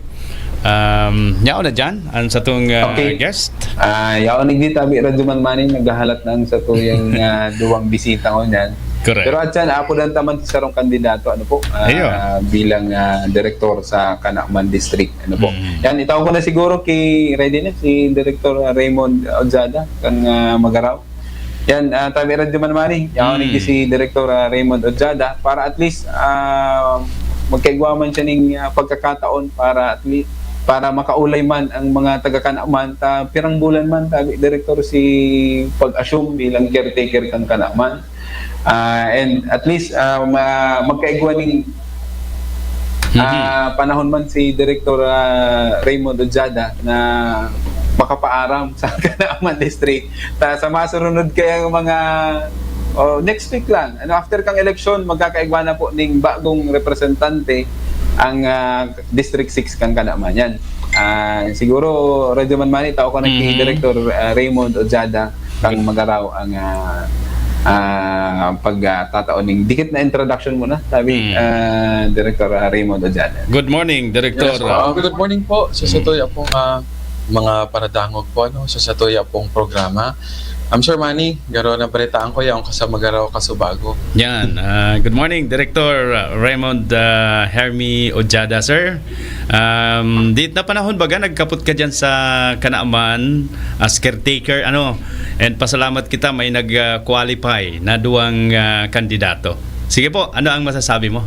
Um, nyaon na dyan, ang satong, ah, Okay. guest. Ah, yaon ni Tabi Radyo Manmani, naghahalat na ang satuyang, ah, duwang bisita ngunyan. Correct. Pero Atyan, apo lang taman sa sarong kandidato, ano po, ah, Iyo. bilang, ah, direktor sa Kanaman District, ano po. Mm. Yan, itao ko na siguro ki, ready na si Director Raymond Ojada, kang, ah, Magaraw. Yan, ah, Tabi Radyo Manmani, yaon Mm. ni si Director, ah, Raymond Ojada para at least, ah, magkaigwa man siya ning, ah, pagkakataon para at least, para makaulay man ang mga taga Kanaman, ta pirang bulan man, Tabi Director, si pag-assume bilang caretaker kang Kanaman. Ah, and at least, ah, ma-, magkaigwa ning, Mhm. ah, panahon man si Director, ah, Raymond Ojada na makapaaram sa Kanaman District. Ta, sa masurunod kayang mga, oh, next week lang, ano, after kang eleksyon, magkakaigwa na po ning bagong representante ang, ah, District six kang Kanaman. Yan. Ah, siguro, Radyo Manmani, tao ko na ki Mhm. Director, ah, Raymond Ojada, kang Magaraw ang, ah, ah, pag, ah, tatao ning dikit na introduction muna, Tabi, Mm. ah, Director, ah, Raymond Ojada. Good morning, Director. Yes po. Ah, good morning po sa Mm. satuya pong, ah, mga paradangog po, ano, sa satuya pong programa. I'm Sir Manny, garo na balitaan ko, yaon ka sa Magaraw, Kasubago. Yan. Ah, good morning, Director, ah, Raymond, ah, Hermi Ojada, sir. Um, di na panahon baga nagkapot ka dyan sa Kanaman as caretaker, ano, and pasalamat kita may nag, ah, qualify na duwang, ah, kandidato. Sige po, ano ang masasabi mo?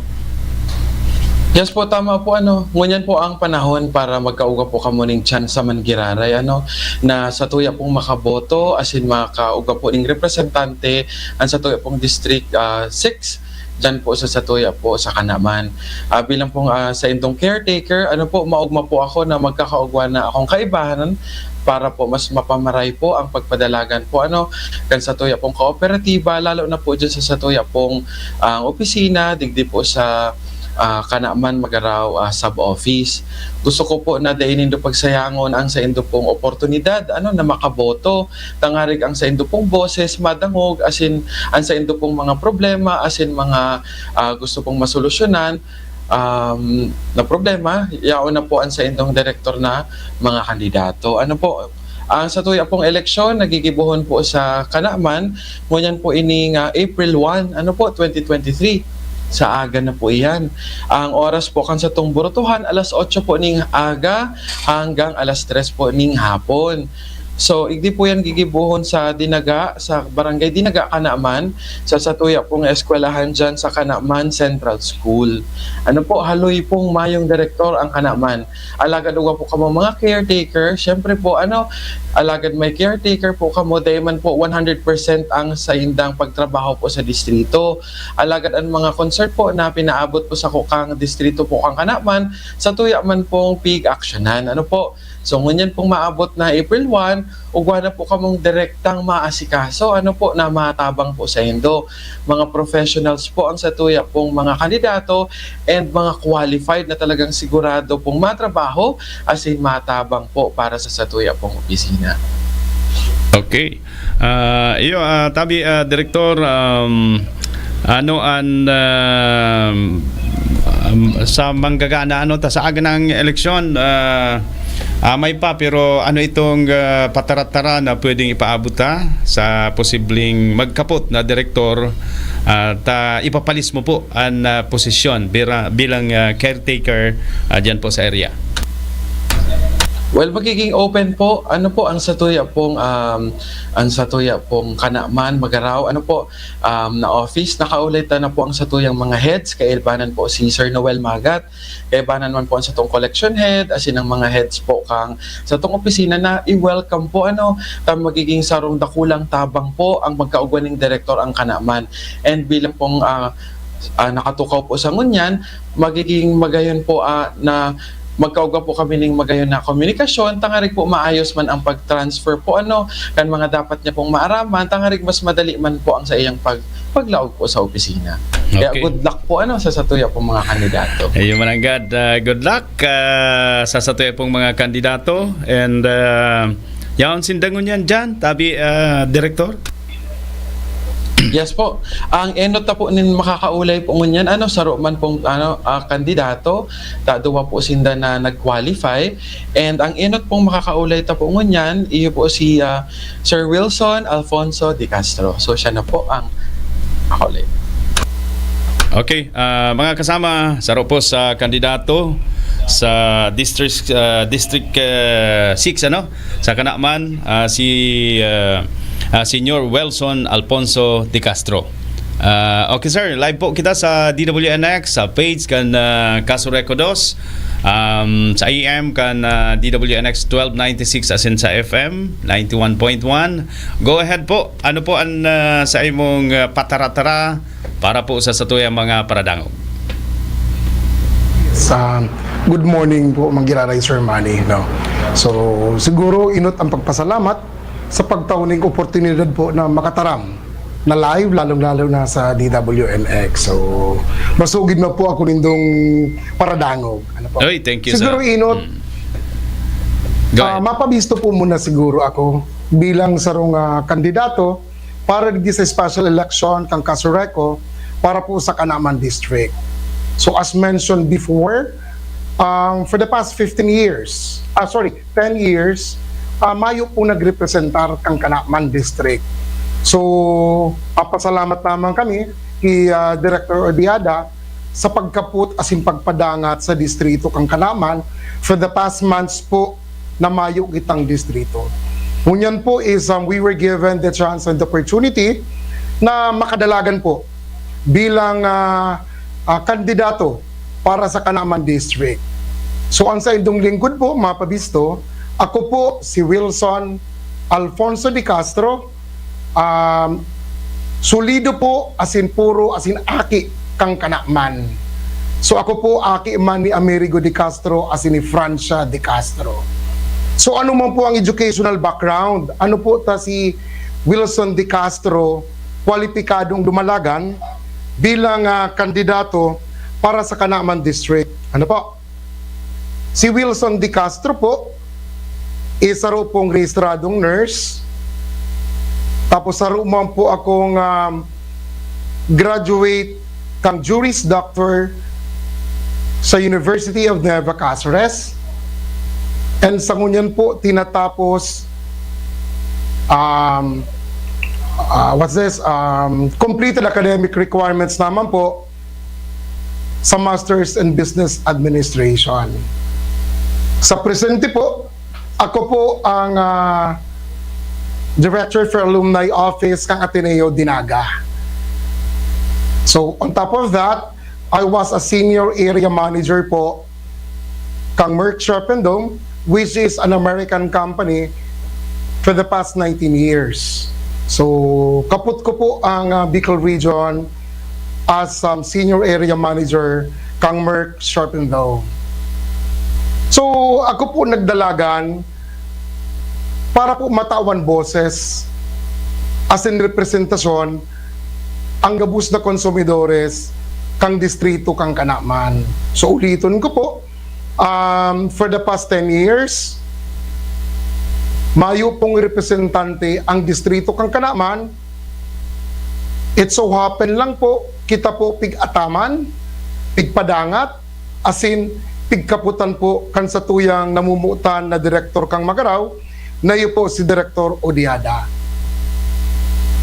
Yes po, tama po, ano, ngunyan po ang panahon para magkaugwa po kamo ning tsansa man giraray, ano, na satuya pong makaboto, asin makaugwa po ning representante, ang satuya pong District, ah, six, diyan po sa satuya po sa Kanaman. Ah, bilang pong, ah, saindong caretaker, ano po, maogma po ako na magkakaugwa na akong kaibahan para po mas mapamaray po ang pagpadalagan po, ano, kan satuya pong kooperatiba, lalo na po diyan sa satuya pong, ah, opisina, digdi po sa, ah, Kanaman, Magarao, ah, Sub-Office. Gusto ko po na dai nindo pagsayangon ang saindo pong oportunidad, ano, na makaboto, tangarig ang saindo pong boses madangog, asin ang saindo pong mga problema, asin mga, ah, gusto pong masolusyonan, um, na problema, yaon na po ang saindong direktor na mga kandidato. Ano po, ang satuya pong eleksyon nagigibohon po sa Kanaman, ngunyan po ini nga April one, ano po, twenty twenty-three. Sa aga na po iyan. Ang oras po kan satong burutuhan, alas otso po ning aga hanggang alas tres po ning hapon. So, igdi po yan gigibohon sa Dinaga, sa Barangay Dinaga, Kanaman, sa satuya pong eskwelahan dyan sa Kanaman Central School. Ano po, haloy pong mayong direktor ang Kanaman. Alagad ugwa po kamo mga caretaker, syempre po, ano, alagad may caretaker po kamo, dai man po one hundred percent ang saindang pagtrabaho po sa distrito. Alagad ang mga concern po na pinaabot po sa kukang distrito po kan Kanaman, satuya man pong pig-aksyonan. Ano po? So, ngunyan pong maabot na April one, ugwa na po kamong direktang maasikaso, ano po, na matabang po saindo. Mga professionals po ang satuya pong mga kandidato and mga qualified na talagang sigurado pong matrabaho asin matabang po para sa satuya pong opisina. Okay. Ah, iyo, ah, tabi, ah, Direktor, um, ano an, um, um, sa manggagana, ano, ta sa aga ng eleksyon, ah, amay pa, pero ano itong, ah, patara-tara na pwedeng ipaabot ta sa posibleng magkapot na direktor, ah, ta ipapalis mo po an, ah, posisyon bira-, bilang, ah, caretaker, ah, diyan po sa area? Well, magiging open po. Ano po ang satuya pong, um, ang satuya pong Kanaman, Magarao, ano po, um, na office? Nakaulay ta na po ang satuyang mga heads. Kaibanan po si Sir Noel Magat. Kaibanan man po ang satong collection head, asin ang mga heads po kang satong opisina na i-welcome po, ano, ta magiging sarong dakulang tabang po ang magkaugwa ning direktor ang Kanaman. And bilang pong, ah, ah, nakatukaw po sa ngunyan, magiging magayon po, ah, na magkaugwa po kami ning magayon na komunikasyon, tangarig po maayos man ang pag-transfer po, ano, kan mga dapat niya pong maaraman, tangarig mas madali man po ang sa iyang pag-, paglaog po sa opisina. Kaya Okay. Good luck po, ano, sa satuya pong mga kandidato. Ayun, mananggad. Ah, good luck, ah, sa satuya pong mga kandidato. And, ah, yaon sinda ngunyan diyan, tabi, ah, Direktor? Yes po. Ang enot ta po nin makakaulay po ngunyan, ano, saro man pong, ano, ah, kandidato, ta duwa po sinda na nag-qualify. And ang enot pong makakaulay ta po ngunyan, iyo po si, ah, Sir Wilson Alfonso de Castro. So, siya na po ang makakaulay. Okay, ah, mga kasama, saro po sa kandidato sa District, ah, District, ah, six, ano? Sa Kanaman, ah, si, ah, ah, Senyor Wilson Alfonso de Castro. Ah, okay, sir, live po kita sa D W N X, sa page kan, ah, Casureco dos, um, sa A M kan, ah, D W N X twelve ninety-six asin sa F M ninety-one point one. Go ahead po. Ano po ang, ah, sa imong, ah, patara-tara para po sa satuyang mga paradangog? Sa good morning po, Magiraray, Sir Manny, no? So, siguro enot ang pagpasalamat sa pagtao ning oportunidad po na makataram na live, lalong-lalo na sa D W N X. So, masugid na po ako nindong paradangog. Ano po? Oy, thank you, Siguro sir. enot, Go ah, ahead. Mapabisto po muna siguro ako bilang sarong, ah, kandidato para digdi sa special election kang Casureco para po sa Kanaman District. So, as mentioned before, um, for the past fifteen years, ah, sorry, ten years, ah, mayo po nagrepresentar kang Kanaman District. So, papasalamat lamang kami kay, ah, Director Odiada sa pagkapot asin pagpadangat sa distrito kang Kanaman for the past months po na mayo kitang distrito. Ngunyan po is, um, we were given the chance and opportunity na makadalagan po bilang, ah, ah, kandidato para sa Canaman District. So, ang saindong lingkod po, mga pabisto, ako po si Wilson Alfonso de Castro, um, solido po, asin puro, asin aki kan Canaman. So, ako po, aki man ni Amerigo de Castro, asin ni Francia de Castro. So, ano man po ang educational background? Ano po ta si Wilson de Castro, kwalipikadong dumalagan bilang, ah, kandidato para sa Canaman District? Ano po? Si Wilson de Castro po, is saro pong rehistradong nurse. Tapos saro man po akong, um, graduate kang Juris Doctor sa University of Nueva Cáceres. And sa ngunyan po, tinatapos, um, ah, what's this? Um, completed academic requirements naman po sa Masters in Business Administration. Sa presente po, ako po ang, ah, Director for Alumni Office kang Ateneo de Naga. So, on top of that, I was a senior area manager po kang Merck Sharp and Dohme, which is an American company, for the past nineteen years. So, kapot ko po ang, ah, Bicol Region as, um, senior area manager kang Merck Sharp and Dohme. So, ako po nagdalagan para po matawan boses asin representasyon ang gabos na konsumidores kang distrito kang Canaman. So, uliton ko po, um, for the past ten years, mayo pong representante ang distrito kang Canaman. It so happen lang po, kita po pig-ataman, pigpadangat, asin pigkaputan po kan satuyang namumutan na direktor kang Magarao, na iyo po si Direktor Odiada.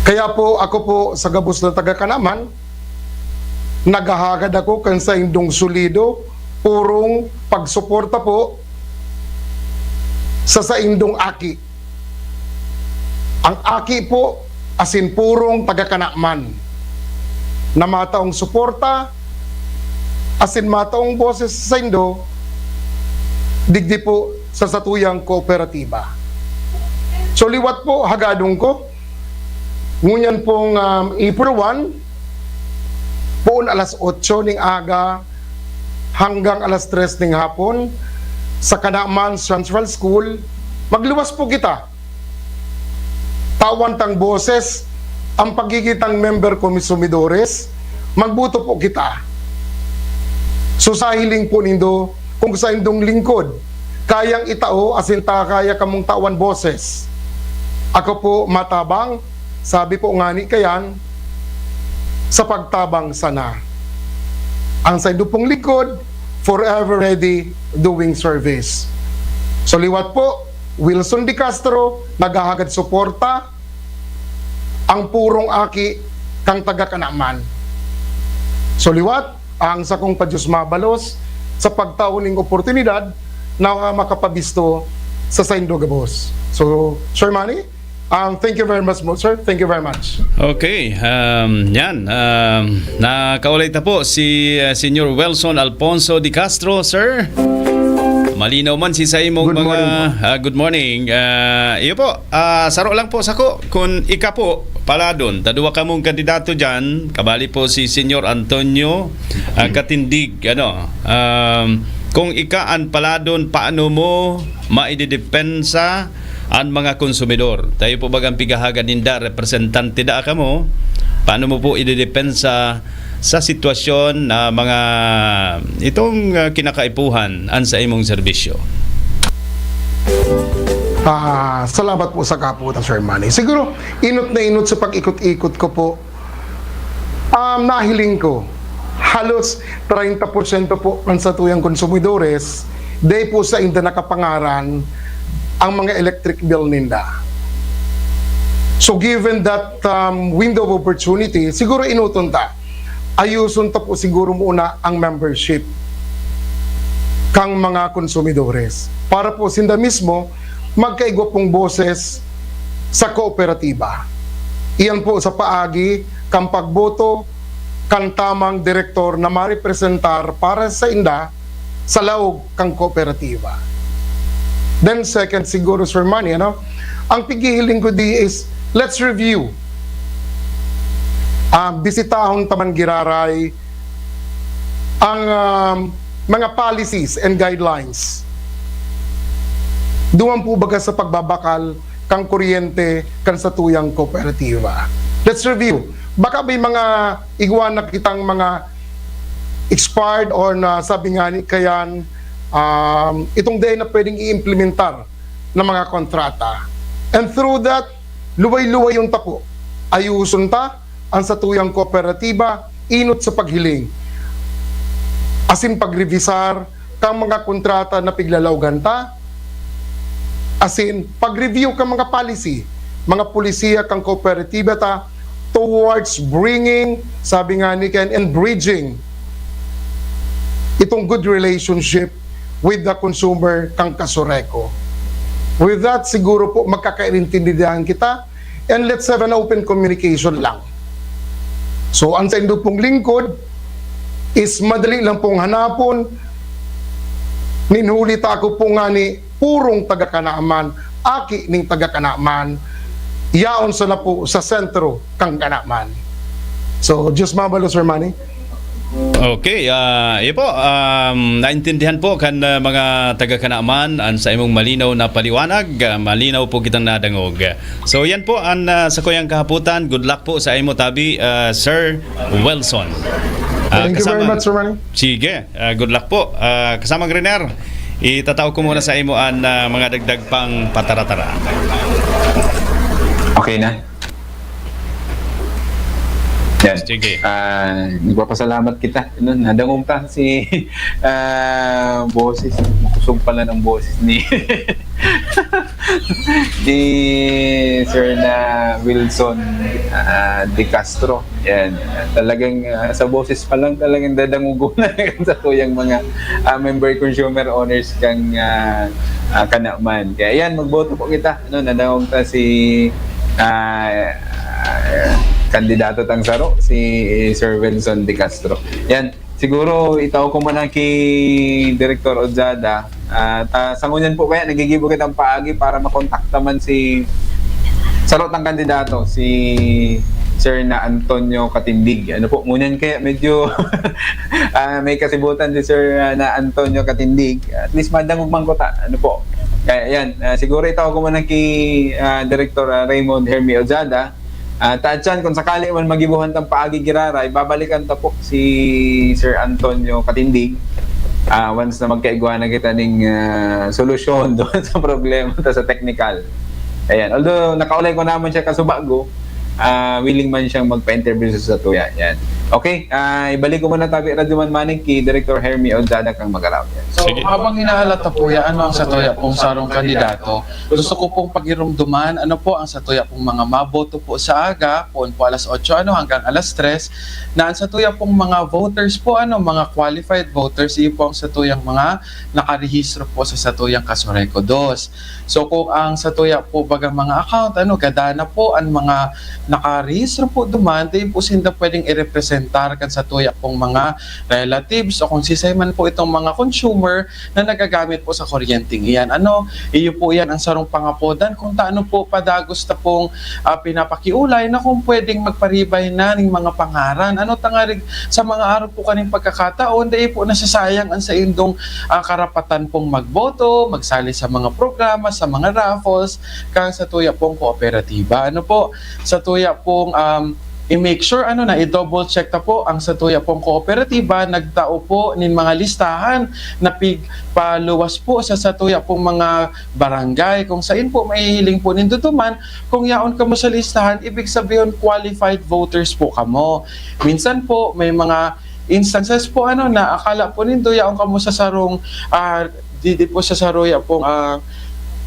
Kaya po, ako po sa gabos na taga Canaman, naghahagad ako kan saindong solido, purong pagsuporta po sa saindong aki. Ang aki po, asin purong taga Canaman, na mataong suporta, asin mataong boses sa saindo, digdi po sa satuyang kooperatiba. So, liwat po, hagadon ko, ngunyan pong, um, April one, poon alas otso ning aga hanggang alas tres ning hapon, sa Canaman Central School, magluwas po kita. Tawan tang boses ang pagigitang member konsumidores, magboto po kita. So, sa hiling po nindo, kung saindong lingkod, kayang itao, asin ta kaya kamong tawan boses. Ako po matabang, sabi po ngani kayan, sa pagtabang sana. Ang saindo pong lingkod, forever ready, doing service. So, liwat po, Wilson de Castro, naghahagad suporta, ang purong aki kang taga Canaman. So, liwat, ang sakong pa Diyos mabalos sa pagtao ning oportunidad na makapabisto sa saindo gabos. So, Sir Manny, um, thank you very much, mo, sir. Thank you very much. Okay, um, yan. Um, nakaulay ta po si, uh, Senyor Wilson Alfonso de Castro, sir. Malinaw man si sa imong Good mga, morning po. Ah, good morning. Ah, iyo po, ah, saro lang po sako, kun ika po, paladon, ta duwa kamong kandidato diyan, kabali po si Senyor Antonio, ah, Katindig, ano, um, kung ika an paladon, paano mo maidedepensa an mga konsumidor? Tayo po bagang pighahagad ninda, representante da kamo. Paano mo po idedepensa sa sitwasyon na mga itong, ah, kinakaipuhan an sa imong serbisyo? Ah, salamat po sa kaputan, Sir Manny. Siguro, inot na inot sa pag-ikot-ikot ko po, um, nahiling ko, halos treinta por ciento po ang satuyang konsumidores, dai po sainda nakapangaran ang mga electric bill ninda. So, given that, um, window of opportunity, siguro inuton ta, ayuson ta po siguro muna ang membership kang mga konsumidores para po sinda mismo magkaigwa pong boses sa kooperatiba. Iyan po sa paagi kang pagboto kan tamang direktor na marepresentar para sa inda sa laog kan kooperatiba. Then second siguro, Sir Manny, ano? Ang pighihiling ko di is, let's review. Ah, bisitahon ta man giraray ang, um, mga policies and guidelines. Duman po baga sa pagbabakal kan kuryente kan satuyang kooperatiba. Let's review. Baka may mga igwa na kitang mga expired or na sabi nga ni kayan, um, itong dai na pwedeng i-implementar ng mga kontrata. And through that, luway-luway yung tapo. Ayuson ta ang satuyang kooperatiba, inot sa paghiling. Asin pagrevisar kang mga kontrata na piglalaogan ta, asin pag-review kang mga policy, mga polisiya kang kooperatiba ta towards bringing, sabi nga ni Ken, and bridging itong good relationship with the consumer kang Casureco. With that, siguro po magkakaintindihan kita, and let's have an open communication lang. So, ang saindo pong lingkod is madali lang pong hanapon, nin huli ta ako po nga ni purong taga-Kanaman, aki ning taga-Kanaman, yaon sana po sa sentro kang Kanaman. So, Diyos mabalo, Sir Manny. Okay, ah, iyo po, um, naintindihan po kan, ah, mga taga-Kanaman an sa imong malinaw na paliwanag, ah, malinaw po kitang nadangog. So, yan po an, ah, sakuyang kahapotan. Good luck po sa imo tabi, ah, Sir Wilson. Ah, Thank you very kasama- much, Sir Manny. Sige, ah, good luck po. Ah, kasamang Riner, itatao ko muna sa imo an, ah, mga dagdag pang pataratara. Okay na? Yan. Sige. Ah, nagpapasalamat kita. Ano, nadangog ta si ah, boses, makusog pala ng boses ni ni Sir na Wilson ah, De Castro. Yan. Talagang ah, sa boses pa lang talagang dadangugo na sa tuyang mga ah, member consumer owners kang ah, ah, Kanaman. Kaya yan, magboto po kita. Ano, nadangog ta si ah, ah, kandidato tang saro, si Sir Wilson De Castro. Yan. Siguro, itao ko muna ki Direktor Ojada. Ah, ta, sa ngunyan po kaya, nagigibo kitang paagi para makontakta man si saro tang kandidato, si Sir na Antonio Katindig. Ano po, ngunyan kaya medyo ah, may kasibutan si Sir ah, na Antonio Katindig. At least madangog man ko ta. Ano po? Kaya yan, ah, siguro itao ko muna ki ah, Direktor ah, Raymond Hermie Ojada. Ah, ta atyan, kung sakali man magibuhan tang paagi giraray, babalikan ta po si Sir Antonio Katindig. Ah, once na magkaigwa na kita ning ah, solusyon doon sa problema ta sa technical. Ayan. Although nakaulay ko naman siya kasubago, ah, willing man siyang magpa-interview sa satuya. Yan. Okay, ah, ibalik ko muna tabi Radyo Man Manik ki Director Hermie Ojada kang magaraw. Yan. So, Sige. Habang hinahalat na po yan, ano ang satuya pong sarong kandidato, gusto ko pong pagirumduman, ano po ang satuya pong mga maboto po sa aga, poon po alas otso ano, hanggang alas tres, na ang satuya pong mga voters po, ano, mga qualified voters, iyo po ang satuyang mga nakarehistro po sa satuyang Casureco dos. So, kung ang satuya po baga mga account, ano, gada na po ang mga nakarehistro po duman, di po sinda pwedeng irepresentar kan satuya pong mga relatives o kung sisay man po itong mga consumer na nagagamit po sa kuryenteng iyan. Ano, iyo po yan ang sarong pangapodan kung taano po padagos ta pong ah, pinapakiulay na kung pwedeng magparibay na ning mga pangaran. Ano tangarig sa mga araw po kaning pagkakataon, dai po nasasayang ang saindong ah, karapatan pong magboto, magsali sa mga programa, sa mga raffles, kang sa tuya pong kooperatiba. Ano po, sa tuya pong um, i-make sure ano na i-double check ta po ang sa tuya pong kooperatiba nagtao po nin mga listahan na pigpaluwas po sa sa tuya pong mga barangay kung sain po mahihiling po nindo duman kung yaon kamo sa listahan, ibig sabihon qualified voters po kamo. Minsan po may mga instances po ano na akala po nindo yaon kamo sa sarong ah, di, di po sa saruya pong ah,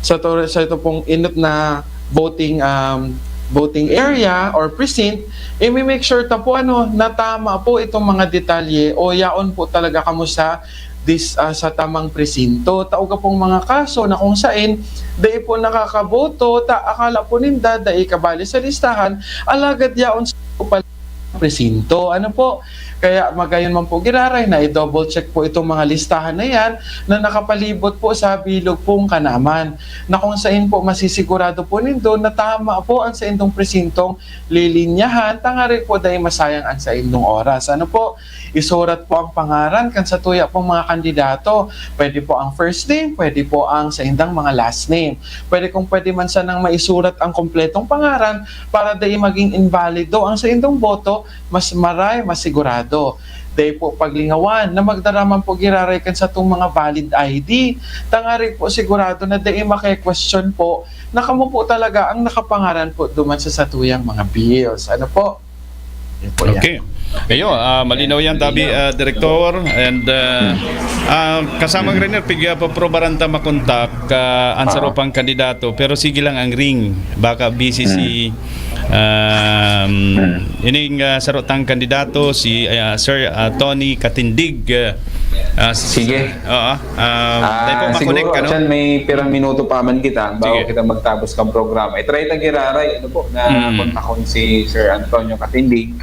sa to, sa ito pong inot na voting um, voting area or precinct, i-make sure ta po ano na tama po itong mga detalye o yaon po talaga kamo sa dis, ah, sa tamang presinto. Tao ka pong mga kaso na kung sain dai po nakakaboto, ta akala po ninda dai kabali sa listahan, alagad yaon sa pala presinto. Ano po? Kaya magayon man po giraray na i-double check po itong mga listahan na yan na nakapalibot po sa bilog pong Kanaman, na kung sain po masisigurado po nindo na tama po ang saindong presintong lilinyahan, tangarig po dai masayang ang saindong oras. Ano po? Isurat po ang pangaran kan satuya pong mga kandidato. Pwede po ang first name, pwede po ang saindang mga last name. Pwede, kung pwede man sanang maisurat ang kompletong pangaran para dai maging imbalido ang saindong boto, mas maray, mas sigurado. Dai po paglingawan na magdara man po giraray kan satong mga valid I D. Tangarig po sigurado na dai maki-question po na kamo po talaga ang nakapangaran po duman sa satuyang mga bills. Ano po? Yun po yan. Okay. Ayo, ah, malinaw yan, tabi, ah, Direktor. And ah, ah, kasamang Rene, pig ah, paprobaran ta makontak ah, ang saro pang kandidato, pero sige lang ang ring. Baka busy si um, ining ah, saro tang kandidato, si ah, Sir ah, Tony Katindig. Ah, ah, s- Sige. Oo. Ah, Ah, tayo po makonek, siguro, ano? Chan, may pirang minuto pa man kita bago Sige. kita magtapos ng programa. I-try ta giraray, ano po, na Mm. kontakon si Sir Antonio Katindig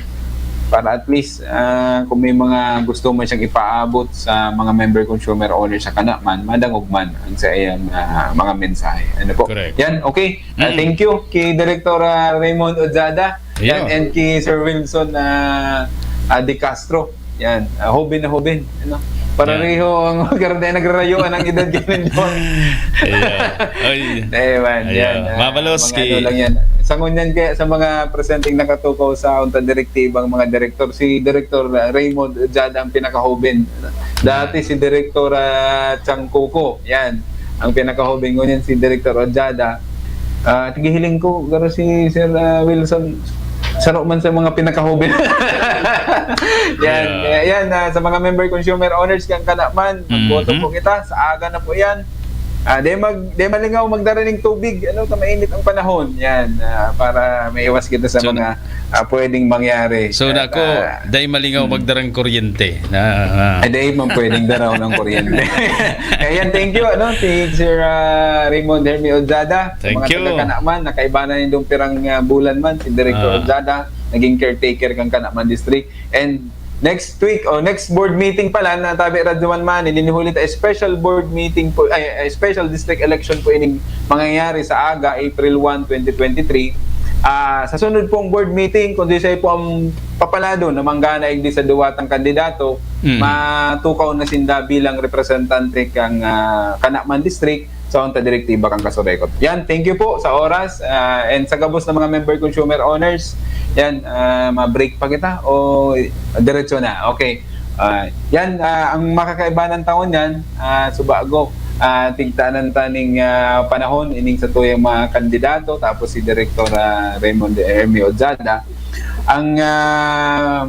para at least ah, kung may mga gusto man siyang ipaabot sa mga member consumer owners sa Kanaman, madangog man ang sa iyang ah, mga mensahe. Ano po? Correct. Yan, okay. Ah, Mm. Thank you kay Director ah, Raymond Ojada Yeah. and, and kay Sir Wilson ah, ah, De Castro. Yan, ah, hobin na hobin. Ano? Pareho ang magkaraday nagrarayuan ang edad ganun yun. Yeah. Ay. Eh, man, Ayan. yan. ah, Mabalos mga kay- ano lang yan. Sa ngunyan kaya sa mga presenteng nakatukaw sa unta direktibang mga direktor, si Direktor ah, Raymond Jada ang pinakahobin. Dati si Direktor ah, Chang Coco, yan. Ang pinakahobin ngunyan si Direktor Ojada. Ah, tigihiling ko, pero si Sir ah, Wilson, saro man sa mga pinakahobin. Yan, Yeah. yan, ah, sa mga member consumer owners kan Kanaman, magboto Mhm. po kita, sa aga na po yan. Ah, di mag di malingaw magdara ning tubig, ano, ta mainit ang panahon. Yan, ah, para maiwas kita sa So, mga ah, pwedeng mangyari. So At, nako, ah, dai malingaw magdarang kuryente. Na, ah. Ay, dai man pwedeng daraw ng kuryente. Ayan, thank you, ano, si Sir ah, Raymond Hermie Ojada. Sa Thank mga you. taga Kanaman, nakaiba na nindong pirang ah, bulan man, si Director Ah. Ojada, naging caretaker kan Kanaman District. And next week, o next board meeting pala, na tabi Radyo Man Mani, linuhuli ta special board meeting po, ay, ay, special district election po ining mangyayari sa aga, April one, twenty twenty-three. Ah, sa sunod pong board meeting, kung di siya po ang papalado na manggana igdi sa duwatang kandidato, Mm. matukaw na sinda bilang representante kang ah, Kanaman District sa unta direktiba kang Kasurekot. Yan, thank you po sa oras ah, and sa gabos ng mga member consumer owners. Yan, ah, ma-break pa kita o diretso na. Okay. Ah, yan, ah, ang makakaibanan taon yan, ah, subago, ah, tigtanan taning ah, panahon, ining sa tuyang mga kandidato, tapos si Direktor ah, Raymond Hermie Ojada. Ang ah,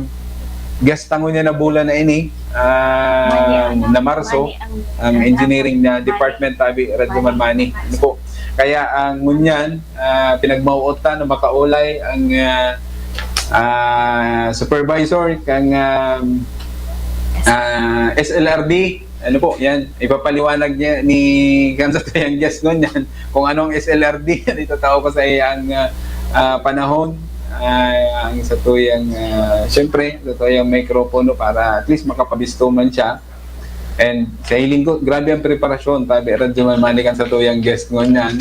guest tangon niya na bulan na ini, ah, Mani, ano, na Marso, mani ang, ang ano, engineering na mani, department tabi Radyo Man Mani. mani. Ano po? Kaya ang ngunyan, ah, pinagmauot ta na makaulay ang ah, ah, supervisor kang ah, ah, S L R D. Ano po, yan. Ipapaliwanag niya ni kan sa tuyang guest ngunyan kung anong S L R D. Ano itatao ko sa iyang ah, ah, panahon. Ah, ang sa tuyang, ah, siyempre, sa tuyang mikropono para at least makapabisto man siya. And sa hiling ko, grabe ang preparasyon. Tabi, Radyo Man Mani kan sa tuyang guest ngunyan.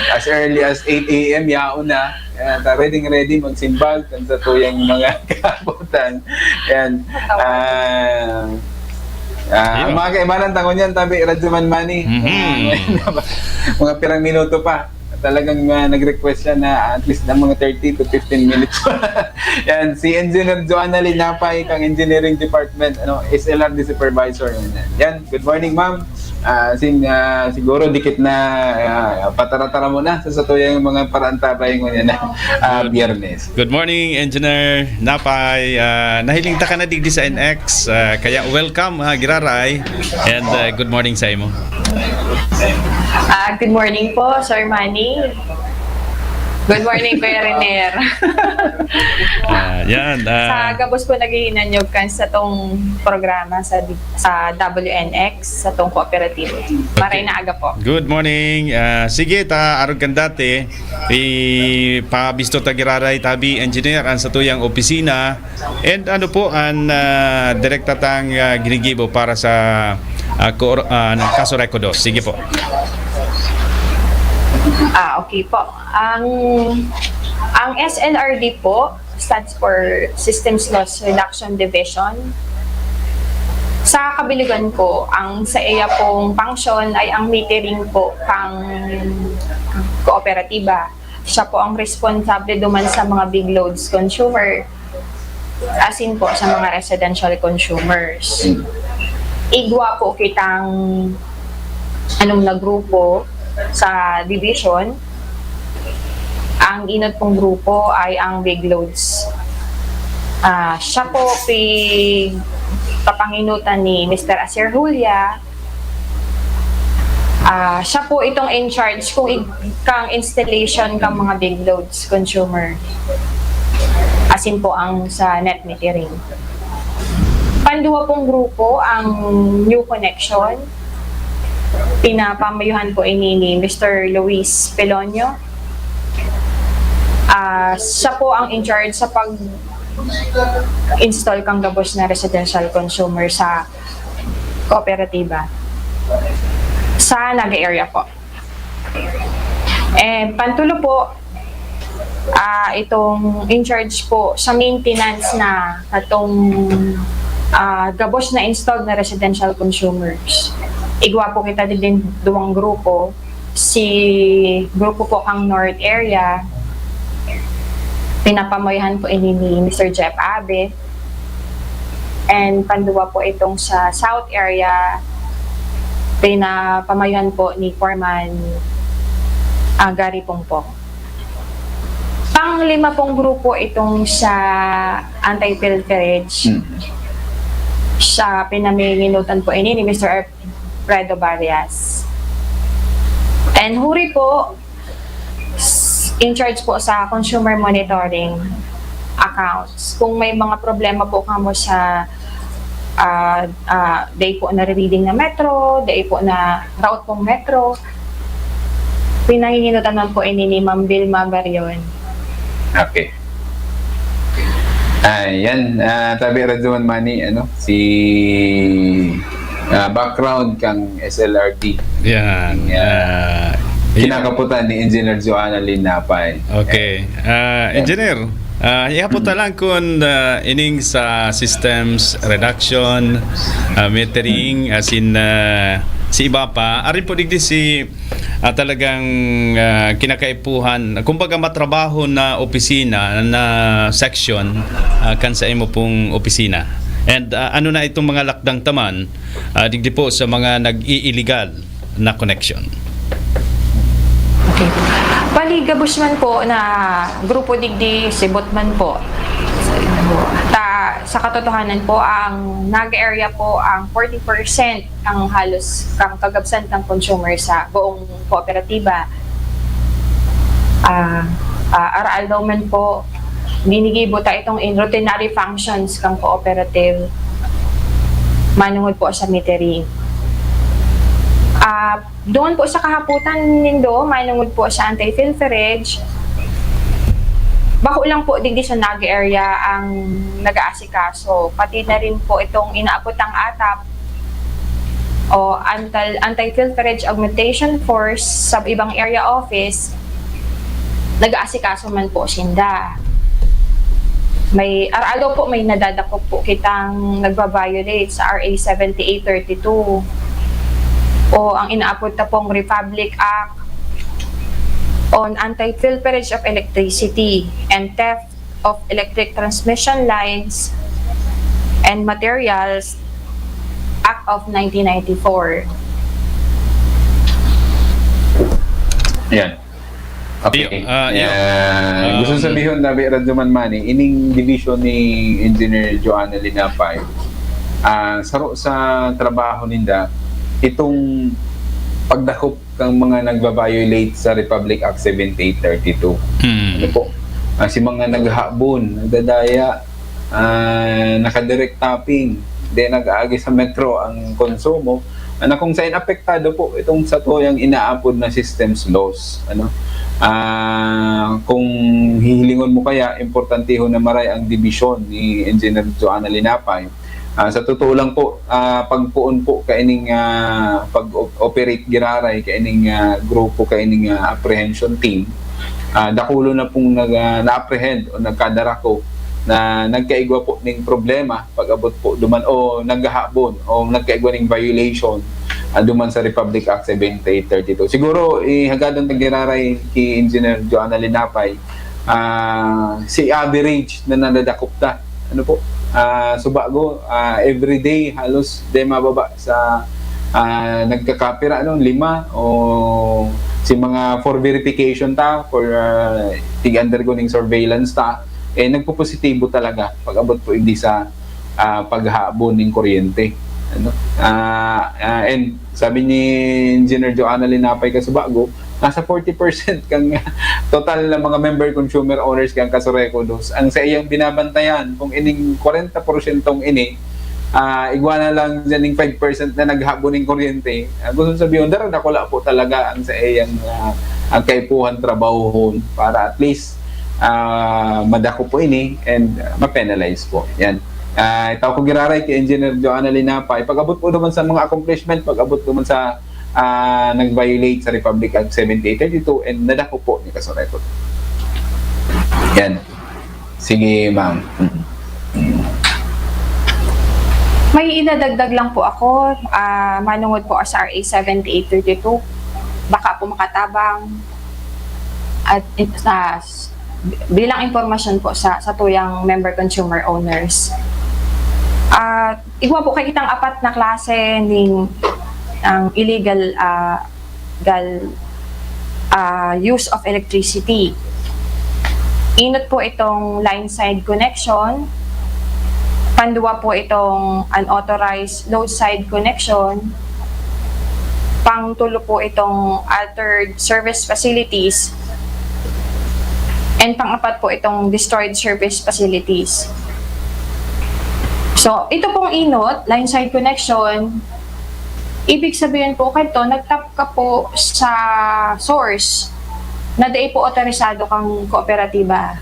As early as eight a m, yaon na. Kaya ta, ready, ready magsimbag kan sa tuyang mga kabutan. Yan. Ah, ah, ang Ayun. mga kaibanan tangon yan, tabi, Radyo Man Mani. Mhm. Ah, mga pirang minuto pa. Talagang ah, nag-request siya na at least ng mga thirty to fifteen minutes. Yan, si Engineer Joanna Linapay, kang Engineering Department, ano, S L R D Supervisor. Yan. Yan, good morning, ma'am. Ah, sin, ah, siguro dikit na ah, patara-tara mo na sa satuyang mga paraantabay ngunyan na ah, Good. Biyernes. Good morning, Engineer Napay. Ah, nahiling ta ka na digdi sa N X. Ah, kaya welcome, ha, giraray. And ah, good morning sa imo. Ah, good morning po, Sir Manny. Good morning, Kuya Renier. Ah, yan. Sa ah, gabos po naghihinanyog kan sa tong programa sa sa W N X, sa tong kooperatiba. Maray na aga po. Good morning. Ah, sige, ta arog kan dati. Ipabisto ta giraray tabi, engineer, ang satuyang opisina. And ano po ang ah, direkta tang ah, ginigibo para sa ah, koor- ah, kaso Rekodos? Sige po. Ah, okay po. Ang ang S L R D po stands for Systems Loss Reduction Division. Sa kabiligan po, ang sa iya pong function ay ang metering po kang kooperatiba. Siya po ang responsable duman sa mga big loads consumer, asin po sa mga residential consumers. Igwa po kitang anong na grupo sa division. Ang inot pong grupo ay ang big loads. Ah, siya po pi papanginutan ni Mister Asir Julia. Ah, siya po itong in charge kung ig- kang installation kang mga big loads consumer. Asin po ang sa net metering. Panduwa pong grupo ang New Connection. Pinapamayuhan po ini ni Mister Luis Pelonio. Ah, siya po ang in charge sa pag install kang gabos na residential consumer sa kooperatiba sa Naga area po. Eh, pantulo po, ah, itong in charge po sa maintenance na katong ah, gabos na installed na residential consumers. Igwa po kita din duwang grupo. Si grupo po kang North Area, pinapamayuhan po ini ni Mister Jeff Abe. And panduwa po itong sa South Area, pinapamayuhan po ni Foreman ah, Gary Pongpong. Panglima pong grupo itong sa anti-pilferage. Mm. Sa pinaminginutan po ini ni Mister Alfredo Barrias. And huri po, s- in charge po sa consumer monitoring accounts. Kung may mga problema po kamo sa ah ah dai po nare-reading na metro, dai po na route pong metro, pinanginginutan man po ini ni Ma'am Vilma Barion. Okay. Ayan, ah, tabi Radyo Man Mani, ano, si ah, background kang S L R T. Yan. Yeah. ah, Kinakaputan ni Engineer Joanna Linapay. Okay. Ah, engineer, ah, ihapot ta lang kun ah, ining sa systems reduction, ah, metering, asin ah, si iba pa. Ari po digdi si ah, talagang ah, kinakaipuhan, kumbaga matrabaho na opisina, na section, ah, kan sa imo pong opisina. And ah, ano na itong mga lakdang taman, ah, digdi po sa mga nag-iiligal na connection? Okay. Bali, gabos man po na grupo digdi, sibot man po. Ta, sa katotohanan po, ang Naga area po, ang forty percent ang halos kang kagabsan kang consumer sa buong kooperatiba. Ah, ah, araal daw man po, ginigibo ta itong in routinary functions kang cooperative manungod po sa metering. Ah, doon po sa kahaputan nindo, manungod po sa anti-pilferage, bako lang po digdi sa Naga area ang nag-aasikaso. Pati na rin po itong inaabot ang atap o anti- anti-pilferage augmentation force sa ibang area office, nag-aasikaso man po sinda. May araw po, may nadadakop po kitang nagva-violate sa R A seventy-eight thirty-two o ang inaapod ta pong Republic Act on Anti-Pilferage of Electricity and Theft of Electric Transmission Lines and Materials Act of nineteen ninety-four. Yan. Okay. Iyo, ah, iyo. Ah, gusto Um, sabihin na Radyo Man Mani, ining division ni Engineer Joanna Linapay, ah, saro sa trabaho ninda, itong pagdakop kang mga nagba-violate sa Republic Act seventy-eight thirty-two. Hmm. Ano po? Ah, si mga naghahabon, nagdadaya, ah, naka-direct tapping, then nag-aagi sa metro ang konsumo, ah, na kung saan apektado po itong sa tuyang inaapod na systems loss. Ano? Ah, kung hihilingon mo kaya, importantehon na maray ang dibisyon ni Engineer Joanna Linapay. Ah, sa totoo lang po, ah, pagpoon po kaining, ah, pag-operate giraray kaining, ah, grupo, kaining, ah, apprehension team, ah, dakulo na pong nag, ah, na-apprehend o nagkadarako na nagkaigwa po ning problema pag-abot po duman o naghahabon o nagkaigwa ning violation, ah, duman sa Republic Act seventy-eight thirty-two. Siguro, ihagadon ta giraray ki Engineer Joanna Linapay, ah, si average na nadadakop ta. Ano po? Ah, subago, ah, everyday halos de mababa sa, ah, nagkakapira, ano, lima o si mga for verification ta, for, ah, tig-undergo ning surveillance ta, eh, nagpopositibo talaga pag-abot po hindi sa, ah, paghahabon ning kuryente. Ano? Ah, ah, and sabi ni Engineer Joanna Linapay kasubago, nasa forty percent kang total na mga member consumer owners kang Casureco dos. Ang sa iyang binabantayan, kung ining kwarenta porsyentong ini, ah, igwa na lang dyan yung five percent na naghahabon ng kuryente. Ah, gusto sabihin, dara dakula po talaga ang sa iyang, ah, ang kaipuhan trabahohon para at least, ah, madako po ini and, ah, ma-penalize po. Yan. Ah, itaw ko giraray kay Engineer Joanna Linapay. Pag-abot po naman sa mga accomplishment, pag-abot naman sa, ah, nag-violate sa Republic Act seventy-eight thirty-two and nadako po ni Casureco. Yan. Sige, ma'am. Mm. May idadagdag lang po ako, ah, manungod po sa R A seventy-eight thirty-two. Baka po makatabang at it- sa bilang impormasyon po sa sa tuyang member consumer owners. Ah, igwa po kay kitang apat na klase ning ang illegal, ah, illegal, ah, use of electricity. Inot po itong line side connection, panduwa po itong unauthorized load side connection, pangtulo po itong altered service facilities, and pang-apat po itong destroyed service facilities. So, ito pong inot, line side connection, ibig sabihin po kanito, nagtap ka po sa source na dai po otorisado kang kooperatiba.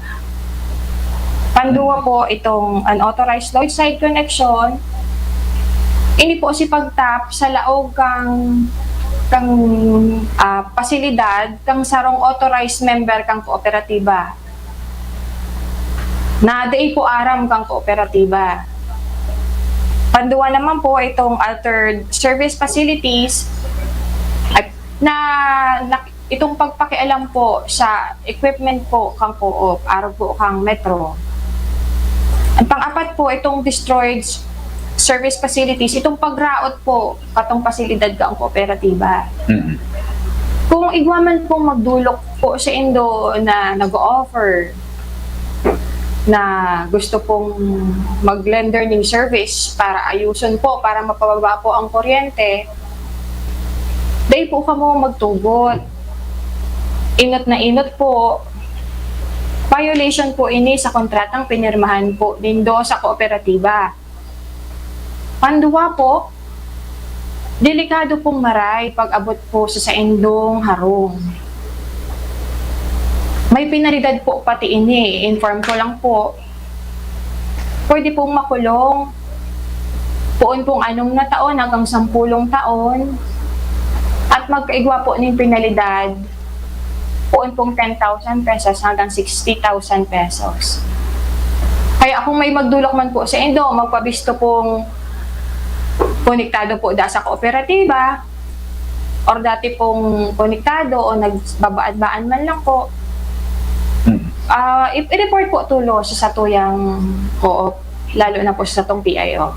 Panduwa po itong unauthorized load side connection. Ini po si pagtap sa laog kang kang ah, pasilidad kang sarong authorized member kang kooperatiba na dai po aram kang kooperatiba. Panduwa naman po itong altered service facilities at na, na itong pagpakialam po sa equipment po kang co-op, arog po kang Metro. Ang pang-apat po, itong destroyed service facilities, itong pagraot po katong pasilidad kang kooperatiba. Mm. Kung igwa man pong magdulok po sa indo na nag-o-offer na gusto pong mag-lender ning service para ayuson po, para mapababa po ang kuryente, dai po kamo magtugot. Inot na inot po, violation po ini sa kontratang pinirmahan po nindo sa kooperatiba. Panduwa po, delikado pong maray pag-abot po sa saindong harong. May penalidad po pati ini, inform ko lang po. Pwede pong makulong poon pong anom na taon hanggang sampulong taon at magkaigwa po ning penalidad poon pong ten thousand pesos hanggang sixty thousand pesos. Kaya kung may magdulok man po sa indo, magpabisto pong konektado po da sa kooperatiba, or dati pong konektado o nagbabaad-baan man lang po, Mm. ah, i- i-report po tulo sa satuyang co-op, lalo na po sa satong P I O.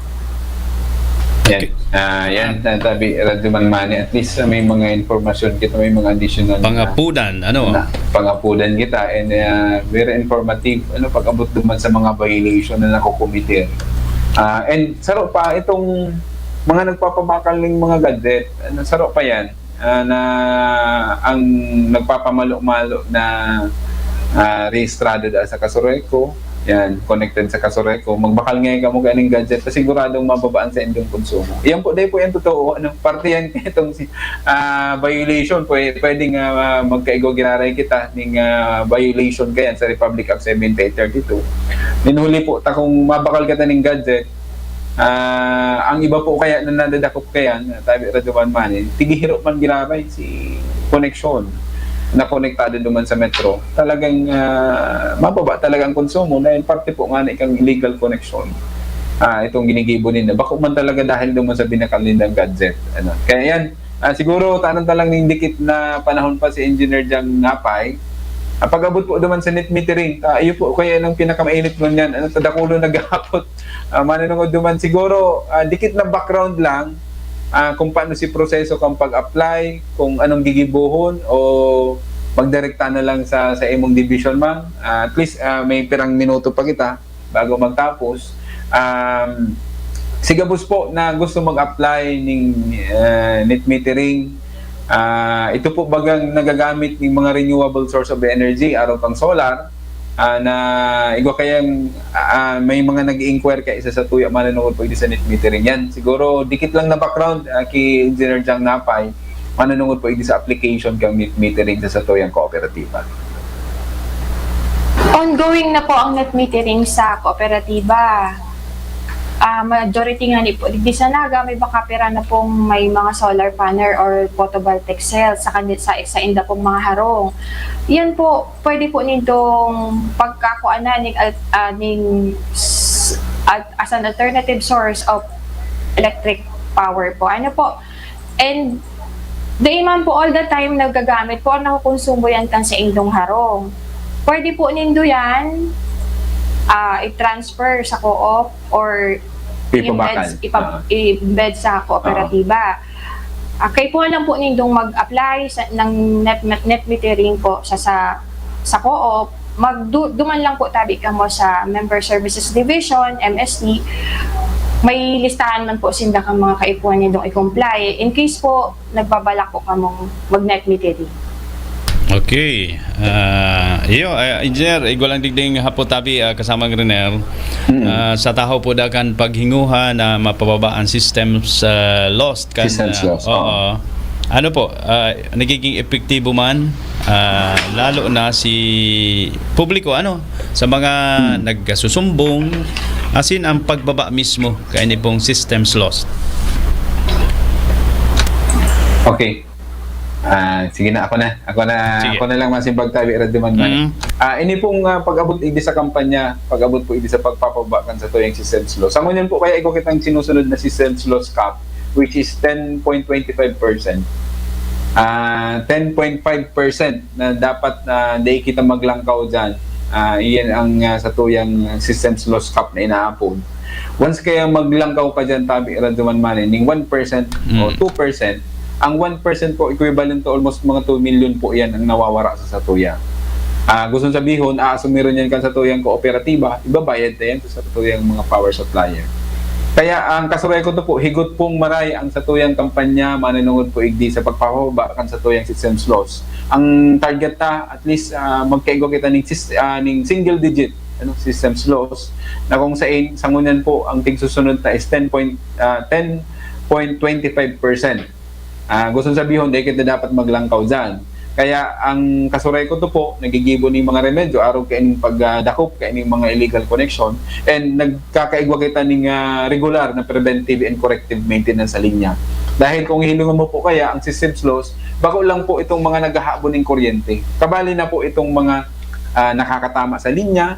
Yan. Ah, yan, tabi, Radyo Manmani, at least, ah, may mga informasyon kita, may mga additional na- Pangapudan, ano? na pangapudan kita, and, ah, very informative, ano, pag-abot duman sa mga violation na nakokomiter. Ah, and saro pa, itong mga nagpapabakal ng mga gadget, ano, saro pa yan. ah, na ang nagpapamalo-malo na, ah, rehistrado da sa Casureco, yan, connected sa Casureco, magbakal ngayon kamo kaning gadget, ta siguradong mababa ang sa indong konsumo. Yan po, dahil po yan totoo, ano, parte yan itong si, ah, violation, pwe-, pwedeng, ah, magkaigwa giraray kita ning, ah, violation kayan sa Republic Act seventy-eight thirty-two. Nin huli po, ta kung mabakal ka ta ning gadget, ah, ang iba po kaya na nadadakop kayan, tabi Radyo Man Mani, tigihiro man giraray si koneksyon na konektado duman sa metro. Talagang, ah, mababa talaga ang konsumo dahil parte po nga na ikang illegal connection. Ah, itong ginigibo ninyo. Bako man talaga dahil duman sa binakal nindang gadget. Ano. Kaya yan, ah, siguro tanan ta lang ning dikit na panahon pa si Engineer Jang Napay. Ah, pag-abot po duman sa net metering, ah, iyo po kaya nang pinakamainit ngunyan. Ano, ta dakulo naghahapot. Ah, manunungod duman siguro, ah, dikit na background lang, ah, kung paano si proseso kang pag-apply, kung anong gigibohon o magdirekta na lang sa, sa imong division man. Ah, at least, ah, may pirang minuto pa kita bago magtapos. Um, si gabos po na gusto mag-apply ning, ah, net metering, ah, ito po bagang nagagamit ning mga renewable source of energy, araw pang solar, ah, na igwa kayang, ah, may mga nag-i-inquire kay isa sa tuya manunungod po idi sa net metering yan. Siguro dikit lang na background, ah, ki Engineer Jang Napay, manunungod po idi sa application kang net metering sa satuyang kooperatiba. Ongoing na po ang net metering sa kooperatiba. Ah, majority nga ni po, di sa Naga, may baka pira na pong may mga solar panel or photovoltaic cells sa, kani- sa, sa inda pong mga harong. Yan po, pwede po nitong pagkakuanan ning, al- ah, ning s- al- as an alternative source of electric power po. Ano po? And di man po all the time nagagamit po, ang nakukonsumo yan kan sa indong harong. Pwede po nindo yan ah, i-transfer sa co-op or Ipabakal. embed, ipab- embed sa kooperatiba. Ah, kaipuhan lang po nindong mag-apply sa, ng net, net metering po sa, sa, sa co-op. Mag, du, duman lang po tabi kamo sa Member Services Division, M S D. May listahan man po sinda kang mga kaipuhan nindong i-comply. In case po, nagbabalak po kamong mag-net metering. Okay. Ah, iyo, ah, Engineer, igwa lang digding hapot tabi, ah, kasamang Riner. Mm. Ah, sa tahaw po da kan paghinguha na mapababa ang systems ah, loss. Kan, Systems ah, loss, Oo. oo. Ano po, ah, nagiging epektibo man, ah, lalo na si publiko, ano, sa mga Hmm. nagkasusumbong, asin ang pagbaba mismo kaini pong systems loss. Okay. Ah, sige na, ako na. Ako na, Sige. Ako na lang masimbag tabi, Radyo Man Mani. Mm. Ah, ini pong ah, pag-abot idi sa kampanya, pag-abot po idi sa pagpapababa kan satuyang systems loss. Sa ngunyan po kaya igwa kitang sinusunod na systems loss cap, which is ten point twenty five percent. Ah, ten point five percent na dapat na di kita maglangkaw diyan. Ah, iyan ang ah, satuyang systems loss cap na inaapod. Once kaya maglangkaw ka diyan, tabi, Radyo Man Mani, ning one percent o Mm. two percent, ang one percent po equivalent to almost mga two million po yan ang nawawara sa satuya. Ah, gusto sabihon, aasumiron yan kan satuyang kooperatiba, ibabayad na yan sa satuyang mga power supplier. Kaya ang Casureco to po, higot pong maray ang satuyang kampanya, manunungod po igdi sa pagpapababa kan satuyang systems loss. Ang target ta, at least ah, magkaigwa kita ning, sis- ah, ning single digit ano, systems loss, na kung sain, sa ngunyan po, ang tigsusunod ta is ten point, ah, ten point twenty five percent. Ah, gusto sabihon, di kita dapat maglangkaw dyan. Kaya ang Casureco to po, nagigibo ning mga remedyo, arog kaining pagdakop, kaining mga illegal connection, and nagkakaigwa kita ning ah, regular na preventive and corrective maintenance sa linya. Dahil kung hilingon mo po kaya, ang systems loss, bako lang po itong mga naghahabon ng kuryente. Kabali na po itong mga ah, nakakatama sa linya,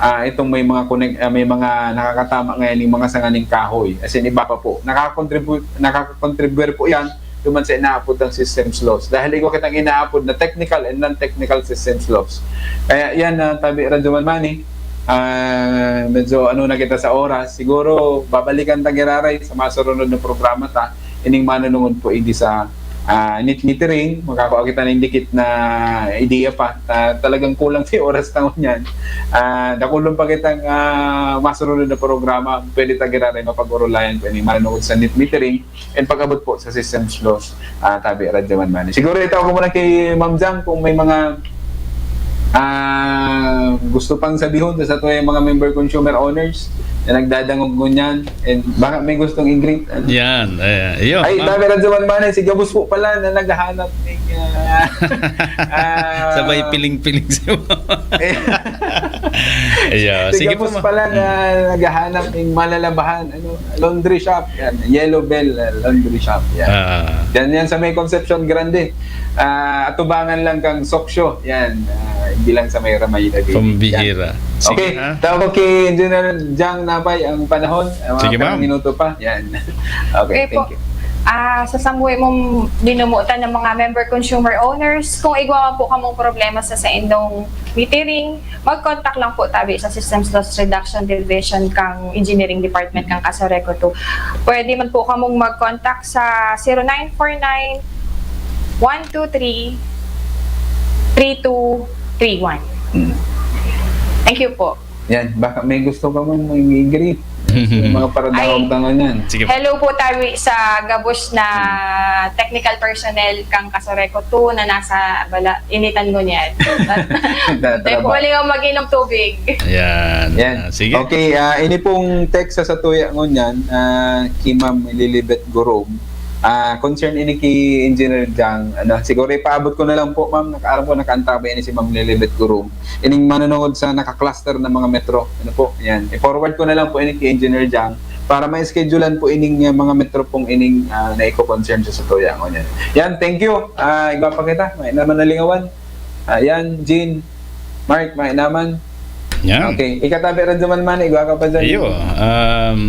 ah, itong may mga connect, ah, may mga nakakatama ngayon yung mga sanga ning kahoy. As in, iba pa po. Nakakakontribu- nakakakontribute po yan duman sa inaapod ng systems loss. Dahil igwa kitang inaapod na technical and non-technical systems loss. Kaya yan, ah, tabi Radyo Man Mani, ah, medyo ano na kita sa oras. Siguro, babalikan ta giraray sa masurunod na programa ta. Ining manunungod po, igdi sa ah, net metering, makakua kita nin dikit na ideya pa. Ta-, talagang kulang si oras ta ngunyan. Ah, dakulon pa kitang, ah, masunod na programa, pwede ta giraray mapag-orolayan po ini manunungod sa net metering and pag-abot po sa systems laws, ah, tabi, Radyo Man Money. Siguro itaw ko muna ki Ma'am Jang kung may mga, ah, gusto pang sabihon sa satuyang mga member consumer owners na nagdadangog ngunyan and baka may gustong i-greet, ano? Yan, eh, yun, Ay, ah. tabi, Radyo Man Money, si Gabos po pala na naghahanap ng, ah, ah, Sabay piling-piling si Ma'am. Eh. Ayan, Sige sige po, po, ma- pala na naghahanap ng malalabahan, ano, laundry shop, yan, Yellow Bell, uh, Laundry Shop, yan. Ah. Yan, yan sa may Concepcion Grande. Ah, atubangan lang kang Soksyo, yan, ah, bilang sa may Ramay Lagay. Pambihira. Yan. Sige, Okay, ha? tawag ko kay Engineer Jang Napay ang panahon, ah, mga Sige, ma'am. minuto pa, yan. Okay, Okay po. thank you. Ah, sa samuhi mong dinumutan ng mga member consumer owners, kung igwa man po kamong problema sa saindong metering, mag-contact lang po tabi sa Systems Loss Reduction Division kang Engineering Department kang Casureco two. Pwede man po kamong mag-contact sa zero nine four nine, one two three, three two three one. Mm. Thank you po. Yan, baka may gusto ka mang i-greet. Yung mga paradawag Ay, na ngunyan. Sige po. Hello po tabi sa gabos na Hmm. technical personnel kang Casureco two na nasa bala-, initan ngunyan. Nagtatrabaho. Dahil po, huling ako mag-inom tubig. Ayan. Yan. Ah, sige. Okay, ah, ini pong text sa satuya ngunyan, ah, ki Ma'am Lilibet Gurom. Ah, concern ini ki Engineer Jang. Ano, siguro ipaabot ko na lang po, ma'am. Naka-, aram ko, nakaantabay ini si Ma'am Lilibet Gurom. Ining manunungod sa naka-cluster na mga metro. Ano po? Yan. I-forward ko na lang po ini ki Engineer Jang para ma-schedulean po ining, ah, mga metro pong ining, ah, naiko-concern sa satuya ngunyan. Yan, thank you. Ah, igwa pa kita. May naman nalingawan. Ah, yan, Jean, Mark, may naman. Yan. Okay. Ika tabi, Radyo Man Money, igwa ka pa dyan. Iyo, um,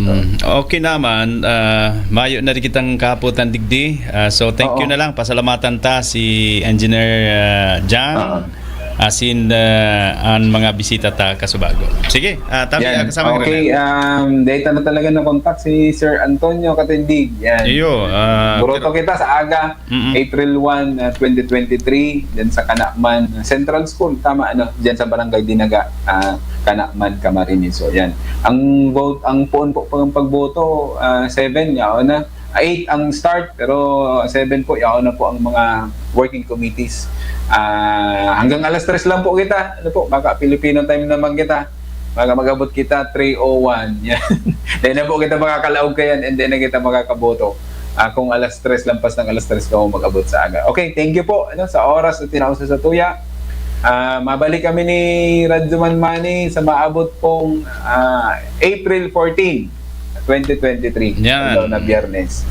Oh. okay naman. Ah, mayo na rin kitang kahapotan digdi. Ah, so, thank Oo. you na lang. Pasalamatan ta si Engineer, ah, Jang. Oo. Asin, ah, ang mga bisita ta kasubago. Sige, ah, tabi, Yan. ah, kasama ko Okay, rin. um, data na talaga na contact si Sir Antonio Katindig. Yan. Iyo, ah, Buroto pero kita sa aga, Mm-mm. April one, ah, twenty twenty-three, dyan sa Kanaman Central School. Tama, ano? Dyan sa Barangay Dinaga, ah, Kanaman, Camarines. So, yan. Ang vote, ang puon po, pang pagboto, ah, seven, yaon na. Eight ang start, pero seven po, yaon na po ang mga working committees. Ah, hanggang alas tres lang po kita. Ano po, baka Filipino time naman kita. Baka mag-abot kita three oh one. Yan. Dahil na po kita makakalaog kayan and then na kita makakaboto. Ah, kung alas tres, lampas ng alas tres ka mag-abot sa aga. Okay, thank you po, ano, sa oras na tinao sa satuya. Ah, mabalik kami ni Radyo Man Money sa maabot pong, ah, April fourteen, twenty twenty-three. Yan. Adlaw na Biyernes.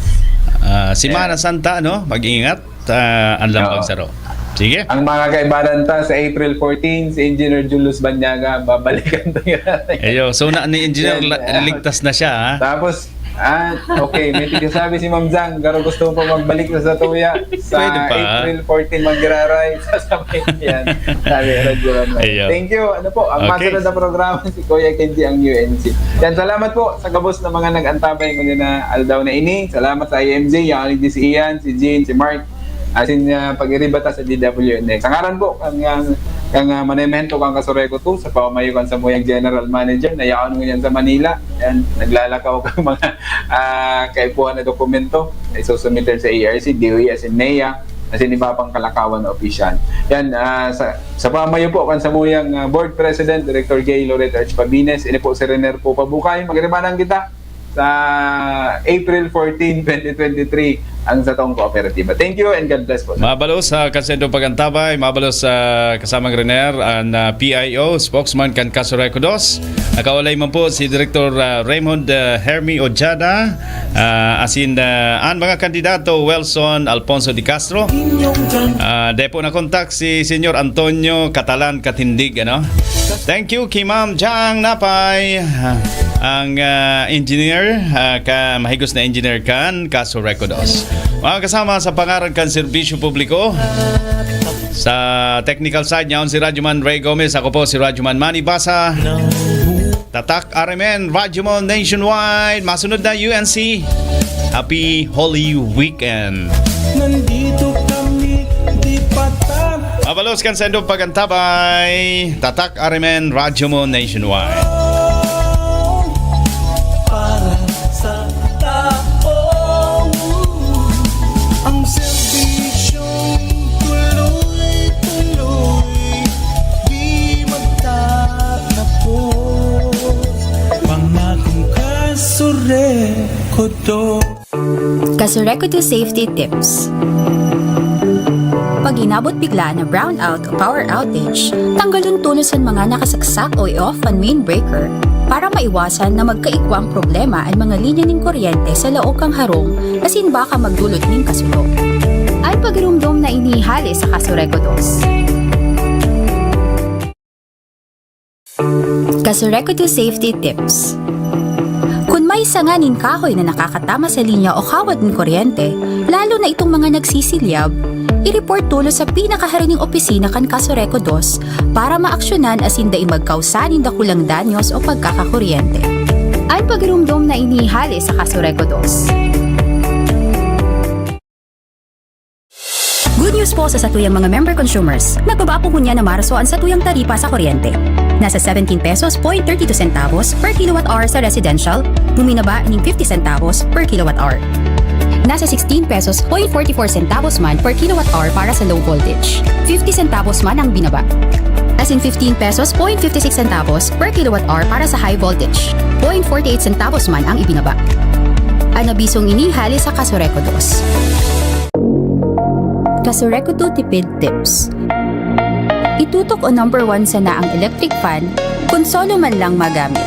Ah, Semana Yan. Santa, no? Mag-ingat, ah, ang lambang Oo. saro. Sige. Ang mga kaibanan ta sa April fourteen, si Engineer Julius Banyaga, babalikan tayo. Ayo, so na ni Engineer, Yan, la-, yan. ligtas na siya, ha? Tapos, ah, okay, may tigsasabi si Ma'am Jang, pero gusto mo pa magbalik sa satuya sa Pwede pa. April fourteen, magraray sa sabay yan. Sabi, Radyo One. Ayo. Thank you. Ano po, ang Okay. masunod na programa, si Kuya Kenji ang U N C. Yan, salamat po sa gabos na mga nag-antabay ngunyan na aldaw na ini. Salamat sa I M J, yan, si Ian, si Jean, si Mark. Asin, ah, pag-iriba ta sa D W N X. Ang ngaran po, ang, ang, ang, ah, manemento kang Casureco two sa pamamayo kan samuyang general manager na yaon ngunyan sa Manila. Yan, naglalakaw kang mga, ah, kaipuhan na dokumento. Isusumiter sa A R C, D O E, asin NEA, asin iba pang kalakawan na opisyal. Yan, ah, sa, sa pamamayo po kan samuyang, ah, Board President, Director Gay Loreto H. Pabines, ini po si Rener po Pabukay. Magribanan kita sa April fourteen, twenty twenty-three, ang satong kooperatiba. Thank you and God bless po. Mabalos sa kasentong pag-antabay, mabalos sa kasamang Rener, ang, ah, P I O, spokesman kan Casureco dos. Nakaulay man po si Direktor, ah, Raymond, ah, Hermie Ojada, ah, asin, ah, ang mga kandidato, Welson Alfonso de Castro. Ah, dai po na kontak si Senyor Antonio Catalan Katindig, ano? Thank you kay Ma'am Jang Napay, ah, ang, ah, engineer, ah, ka, mahigos na engineer kan Casureco dos. Mga kasama, sa pangaran kan serbisyo publiko, sa technical side, yaon si Radyoman Ray Gomez. Ako po si Radyoman Manny Basa. Tatak R M N, Radyoman Nationwide. Masunod na U N C. Happy Holy Weekend. Nandito Balos kan sendong pagantabay, Tatak R M N, Radyo Mo Nationwide. Para sa tao, ang serbisyong tuloy-tuloy, di magtatapos. Pangakong Kasureko to. Kasureko to safety tips. Pag inabot bigla na brownout o power outage, tanggalon tolos an mga nakasaksak o i-off an main breaker para maiwasan na magkaigwang problema an mga linya nin kuryente sa laog kan harong asin baka magdolot nin kasulo. An pagiromdom na ini hale sa Kasureko dos. Kasureko to safety tips. Kun may sanga nin kahoy na nakakatama sa linya o kawad nin kuryente, lalo na itong mga nagsisilyab, i-report tolos sa pinakaharaning opisina kan Kasureko dos para maaksyonan asin dai magkausa nin dakulang danyos o pagkakakuryente. An pagiromdom na ini hale sa Kasureko dos. Good news po sa satuyang mga member consumers. Nagbaba po ngunyan na Marso an satuyang taripa sa kuryente. Nasa seventeen pesos point thirty two centavos per kilowatt hour sa residential, buminaba ning fifty centavos per kilowatt hour. Nasa sixteen pesos point forty four centavos man per kilowatt hour para sa low voltage, fifty centavos man ang binaba. Asin fifteen pesos point fifty six centavos per kilowatt hour para sa high voltage, point forty eight centavos man ang ibinaba. An abisong ini hale sa Kasureko dos. Kasureko to tipid tips. Itutok o number one sana ang electric fan kun solo man lang magamit.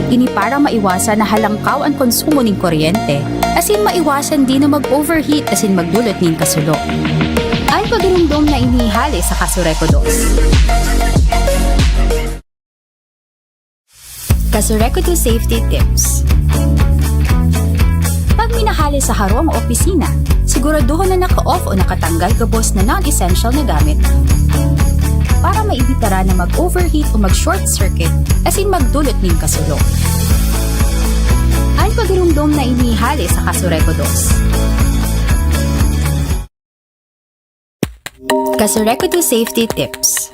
Ini para maiwasan na halangkaw an konsumo nin kuryente, asin maiwasan din na mag-overheat asin magdolot nin kasulo. An pagiromdom na ini hale sa Kasureko dos. Kasureko to safety tips. Pag minahale sa harong o opisina, siguraduhon na naka-off o nakatanggal gabos na non-essential na gamit para maibitaran na mag-overheat o mag-short circuit asin magdolot nin kasulo. An pagiromdom na ini hale sa Kasureko dos. Kasureko to safety tips.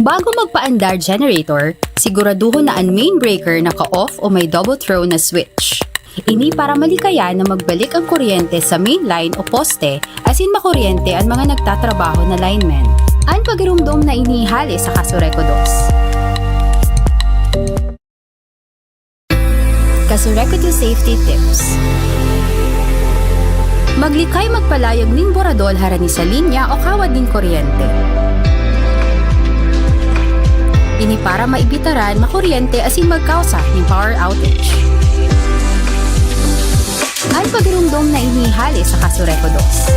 Bago magpaandar generator, siguraduhon na an main breaker naka-off o may double throw na switch. Ini para malikayan na magbalik ang kuryente sa main line o poste asin makuryente an mga nagtatrabaho na linemen. An pagiromdom na ini hale sa Kasureko dos. Kasureko to safety tips. Maglikay magpalayog nin boradol harani sa linya o kawad nin kuryente. Ini para maibitaran makuryente asin magkausa nin power outage. An pagiromdom na ini hale sa Kasureko dos.